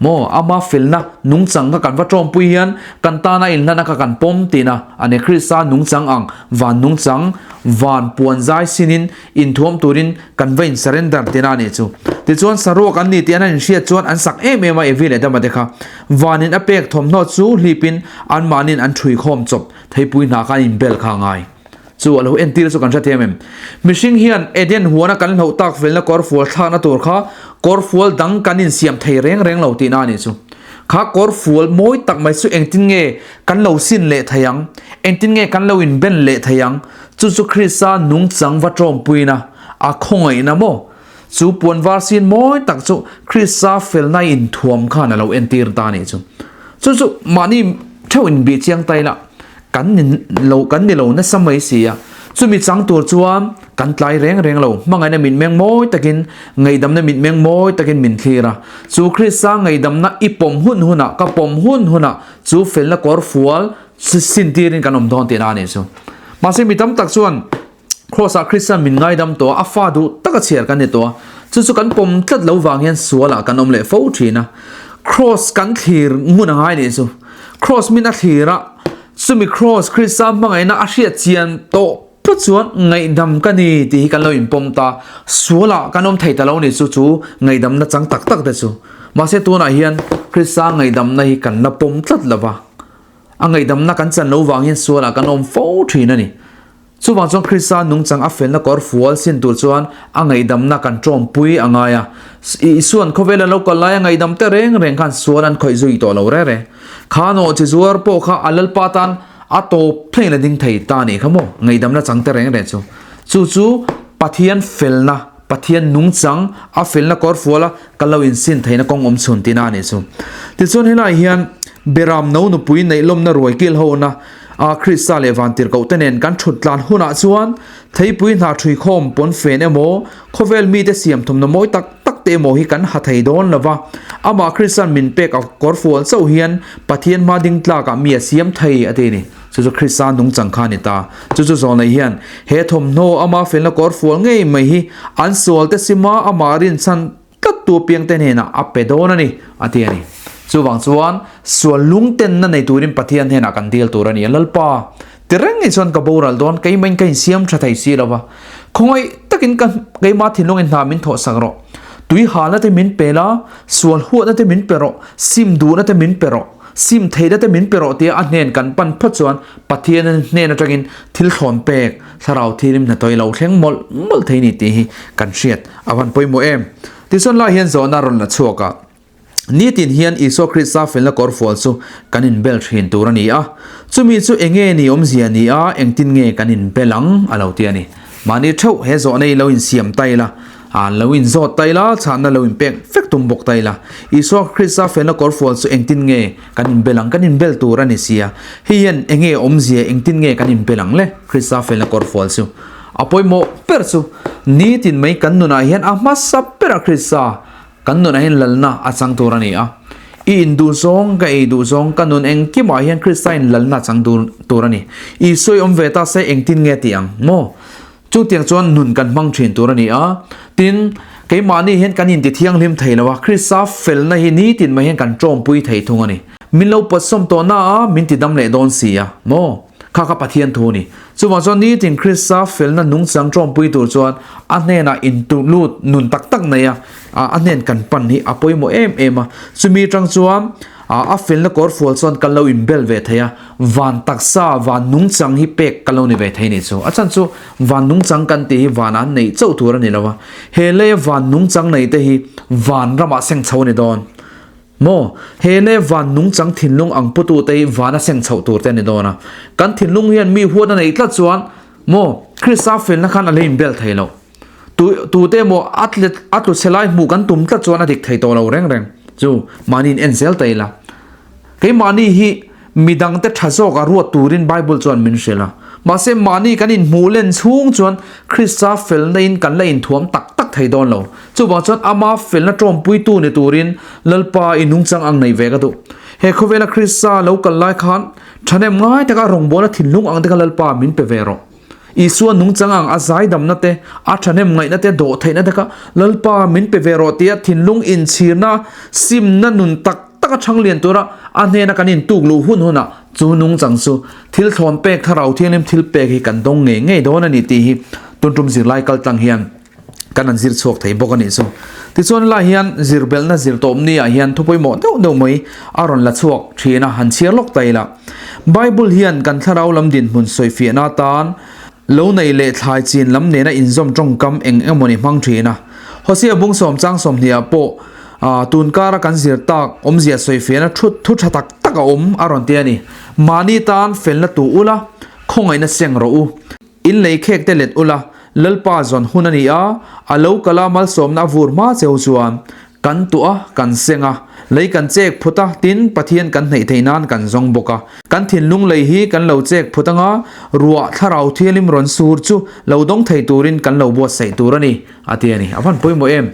Maw, ama felna nungchang kha kan va tawmpui hian kan tana inhlana kha kan pawm tihna a ni. Krista nungchang ang van nungchang, van puan zai sinin inthuam turin kan va in surrender tihna a nih chu. Tichuan saruak an ni tih an han inhriat chuan an sak em em a Evi leh Adama te kha. Vanin a pek thawmhnaw chu hlipin anmahnin an ṭhuikhawm chawp theipui hna kha an inbel kha a ngai. Chu a lo entir chu kan hre thiam em? Mihring hian Eden huana kan hloh tak felna kawrfual thlakna tur kha kawrfual dang kan insiam thei reng reng lo tihna a nih chu. Kha kawrfual mawi tak mai chu engtin nge kan lo sin leh thei ang? Engtin nge kan lo inben leh thei ang? Chu chu Krista nungchang va tawmpuina, a khawngaihna maw? Chu puan var sin mawi tak chu Krista felna inthuam khan a lo entir ta a nih chu. Chu chu mahni theuh inbih chiang ta ila. Kan ni lo kan ni lo nasa mai si a, chumi chang tur chuan kan tlai reng reng lo, hmangaihna mitmeng mawi takin, ngaihdamna mitmeng mawi takin min thlir a, chu Krista ngaihdamna i pawm hun hunah, ka pawm hun hunah chu felna kawr fual sin tirin kan awm dawn tihna a nih chu. Mahse mi tam tak chuan Kraws-ah Krista min ngaidam tawh a, a fa duh taka chhiar kan ni tawh a, chu chu kan pawm tlat lo vang hian sualah kan awm leh fo thin a. Kraws kan thlir ngun a ngai nih chu. Kraws min a thlir a, chumi kraws Krista hmangaihna a hriat chian tawh phawt chuan ngaihdam ka ni tih hi kan lo inpawm ta, sualah kan awm thei ta lo nih chu chu ngaihdamna chang tak tak te chu. Mahse tunah hian Krista ngaihdamna hi kan la pawm tlat lo va, a ngaihdamna kan chan lo vang hian sualah kan awm fo thin a ni. Chuvang chuan Krista nungchang a felna kawr fual sin tur chuan a ngaihdamna kan tawmpui a ngai a. Isuan khawvel an lo kal lai a ngaihdam te reng reng khan sual an khawih zui tawh lo reng reng. Kha nawh chi zuar pawh kha a Lalpa tan a tawp thleng la ding thei ta nih kha maw? Ngaihdamna chang te reng reng chu. Chu chu Pathian felna, Pathian nungchang a felna kawr fuala ka lo insin theihna kawng awm chhun tihna a nih chu. Tichuan helaiah hian Beram no nupui neih lawmna ruai kil hona a Krista leh Vantirhkoh te nen kan thut tlan hunah chuan theipui hna thui khawm pawn fen emaw, khawvel mite siam thawmhnaw mawi tak tak te emaw hi kan ha thei dawn lo va. Amah Krista'n min pek a kawr fual chauh hian Pathian hma ding tlakah mi a siam thei a ti a ni. Chu chu Krista nungchang kha a ni ta. Chu chu zawlnei hian he thawmhnaw ama felna kawr fual ngei mai hi an sual te sima amah rinchhan tlat tu apiang te hnenah a pe dawn a ni, a ti a ni. Chuvang chuan sual lungtenna nei turin Pathian hnenah kan dil tur a ni a, Lalpa, ti reng ngei chuan ka boral dawn, keimahin ka insiam tha thei si lo va, khawngaih takin ka keimah thinlungin hna min thawhsak rawh, tui halna te min pe la, sual huatna te min pe rawh, sim duhna te min pe rawh. Sim theihna te min pe rawh tia a hnen kan pan phawt chuan Pathian hnen atangin thil thlawn pek, thlarau thilim hnathawih lo thleng mawlh mawlh thei ni tih hi kan hriat a van pawimawh em. Tichuan lai hian zawhna rawn la chhuak a, Nitin hian Isua Krista felna kawrfual chu kan inbel thin tur a ni a, chumi chu enge ni awmzia ni a, engtin nge kan inbel ang a lo ti a ni. Mahni theuh he zawhna hi lo insiam ta ila, an lo inzawt ta ila, chhanna lo inpek vek tum bawk ta ila. Isua Krista felna kawrfual chu engtin nge kan inbel ang? Kan inbel tur a ni sia. Hei hian enge awmzia, engtin nge kan inbel ang le? Krista felna kawrfual chu a pawimawh ber chu nitin mai kan nunah hian a hmasa bera Krista kan nunah hian lalna a chang tur a ni a. I induh zawng, ka ei duh zawng, ka nun engkimah hian Krista in lalna a chang tur a ni. Isua i awm ve ta se engtin nge tih ang maw? Chutiang chuan nun kan hmang thin tur a ni a. Tin, keimahni hian kan inti thianghlim thei lo a, Krista felna hi nitin mai hian kan tawmpui thei thung a ni. Min lo pawtsawm tawh na a, min ti dam leh dawn si a maw? Kha kha Pathian thu a ni. Chuvang chuan nitin Krista felna nungchang tawmpui tur chuan a hnenah intu lut nun tak tak nei a, a hnen kan pan hi a pawimawh em em a. Chumi atang chuan a felna kawrfual chuan kan lo inbel ve thei a, van taksa, van nungchang hi pek kan lo ni ve thei ni chu. A chhan chu van nungchang kan tih hi vanah an neih chauh tur a ni lo a, he leia van nungchang nei te hi van ramah seng chho a ni dawn. Maw? He leh van nungchang thinlung ang putu te hi vana seng chhoh tur te a ni dawn a. Kan thinlung hian mi huat a neih tlat chuan, maw, Krista felna khan a la inbel thei lo. Tu, tute emaw a tlet, a tlu chhe lai hmuh kan tum tlat chuan a dik thei tawh lo reng reng. Chu, mahni in en zel ta ila. Keimahni hi midangte tha zawk a ruat turin Bible chuan min hrilh a. Mahse, mahni kan inhmuh len chhung chuan Krista felna in kan la inthuam tak tak thei dawn lo. Chuvang chuan ama felna tawmpuitu ni turin Lalpa i nungchang ang nei ve ka duh. He khawvela Krista lo kal lai khan thahnem ngai taka rawngbawlna thinlung ang te kha Lalpa min pe ve rawh. Isua nungchang ang a zaidamna te, a thahnem ngaihna te, dawhtheihna te kha Lalpa min pe ve rawh tia thinlung inchhirna, simna nun tak tak a chhang lian tura a hnena kan intuk luh hun hunah chu nungchang chu thil thlawn pek thlarau thianghlim thil pek hi kan dawng ngei ngei dawn a ni tih hi tun tum zirlai kaltlang hian kan han zir chhuak thei bawk a nih chu. Tichuan helai hian zir belhna zir tawp ni ah hian thu pawimawh deuh deuh mai a rawn la chhuak thin a, han chhiar lawk ta ila. Bible hian kan thlarau lam dinhmun sawifiahna atan lo neih leh thlai chin lam nena inzawm tawngkam eng emawni hmang thin a. Hosea bung sawm chang 20 ah pawh tun kara kan zir tak awmzia sawifiahna thu thu tha tak tak a awm a rawn ti a ni. Mahni tan felna tu ula, khawngaihna seng rawh u. In lei khek te let ula, Lalpa zawn hun a ni a, a lo kal a malsawmna a vur hma cheu chuan kan tuah a, kan seng a, lei kan chek phut a, tin Pathian kan hneih theih nan kan zawng bawk a. Kan thinlung lei hi kan lo chek phut anga, ruah thlarau thialim rawn sur chu lo dawng thei turin kan lo buatsaih tur a ni, a ti a ni. A van pawimawh em?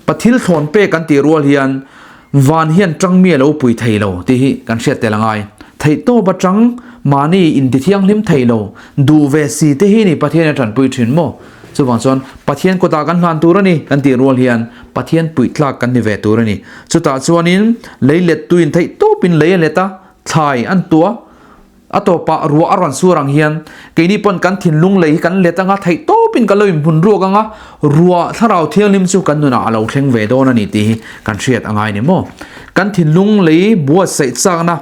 Pathil thlawn pek kan tih rual hian van hian tang mi a lo pui thei lo tih hi kan hriat tel a ngai. Theihtawp atang mahni inti thianghlim thei lo duh ve si te hi ni Pathian a tanpui thin maw? Chuvang chuan Pathian kawtah kan hlan tur a ni kan tih rual hian Pathian puih tlak kan ni ve tur a ni. Chutah chuanin lei lettuin theihtawpin lei a let a, thlai an tuah. A tawpah ruah a rawn sur ang hian keini pawn kan thinlung lei hi kan let anga theih tawpin kan lo inhmun ruak anga ruah thlarau thianghlim chu kan nunah a lo thleng ve dawn a ni tih hi kan hriat a ngai ni maw? Kan thinlung lei buatsaih chakna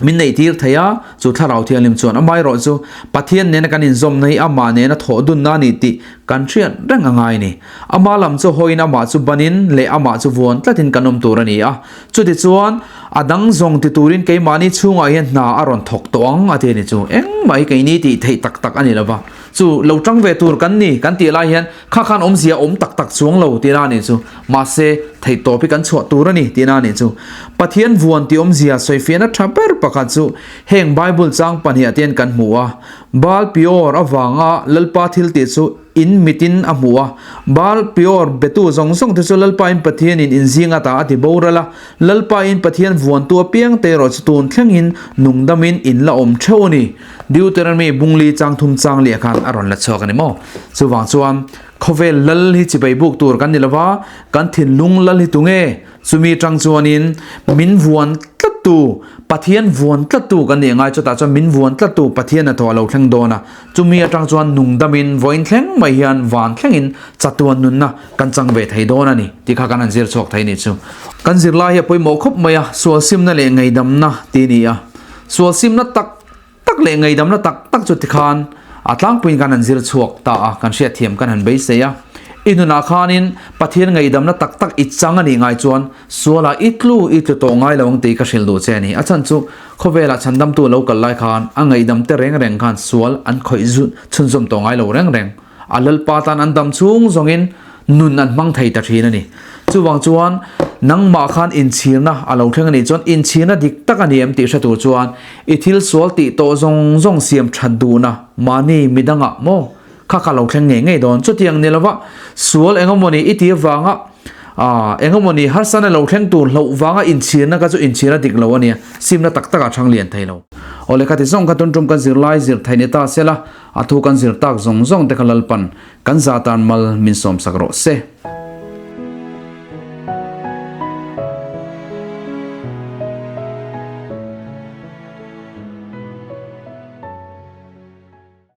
Min neihtir thei a, chu Thlarau Thianghlim chuan amaherawh chu Pathian nena kan inzawmna hi amah nena thawh dunna a ni tih kan hriat reng a ngai a ni. Ama lam chu hawiin amah chu banin leh amah chu vuan tlatin kan awm tur a ni a. Chutichuan, a dang zawng ti turin keimahni chhungah hian hna a rawn thawk tawh ang a ti a ni chu. Engmah hi keini tih theih tak tak a ni lo va. Chu lo tang ve tur kan ni kan tih lai hian kha khan awmzia awm tak tak chuang lo tihna a nih chu. Mahse, theihtawp hi kan chhuah tur a ni tihna a nih chu. Pathian vuan tih awmzia sawifiahna tha ber pakhat chu heng Bible chang pahniah te hian kan hmu a. Baal Peor avanga Lalpa thil tih chu in mitin a hmu a. Baal Peor betu zawng zawng te chu Lalpa in Pathianin inzing ata a ti boral a. Lalpa in Pathian vuantu apiang te erawh chu tun thlengin nungdamin in la awm theuh a ni. Deuteronomy bungli chang thum chang leh khan a rawn la chhuak a ni maw? Chuvang chuan khawvel lal hi chibai buk tur kan ni lova, kan thinlung lal hi tunge? Chumi tang chuanin min vuan tlattu, Pathian vuan tlattu kan nih angai chutah chuan min vuan tlattu Pathian hnathawh a lo thleng dawn a, chumi atang chuan nungdamin vawiin thleng mai hian van thlengin chatuan nunna kan chang ve thei dawn a ni tih kha kan han zir chhuak thei a nih chu. Kan zirlai hi a pawimawh khawp mai a, sualsimna leh ngaidamna tih a ni a, sualsimna tak tak leh ngaidamna tak tak chu tikhan a tlangpuiin kan han zir chhuak ta a, kan hriatthiam kan han beisei a. I nunah khanin Pathian ngaidamna tak tak i chang a nih ngai chuan sualah i tlu i tlu tawh ngai lo ang tih ka hrilh duh che a ni. A chhan chu khawvelah chhandamtu lo kal lai khan a ngaidam te reng reng khan sual an khawih chhunzawm tawh ngai lo reng reng. A Lalpa tan an dam chhung zawngin nun an hmang thei ta thin a ni. Chuvang chuan nangmah khan inchhirna a lo thleng a nih chuan inchhirna dik tak a ni em tih hre tur chuan i thil sual tih tawh zawng zawng siam that duhna mahni midangah maw kha kha lo thleng ngei ngei dawn. Chutiang ni lova sual engemawni i ti avanga ah engemawni harsana lo thleng tur hloh vanga inchhirna kha chu inchhirna dik lo a nia, simna tak takah chhang lian thei lo. Awle khati zawng kha tun tum kan zirlai zir thei ni ta sela. A thu kan zir tak zawng zawng te kha Lalpan kan za tan mal min sawmsak rawh se.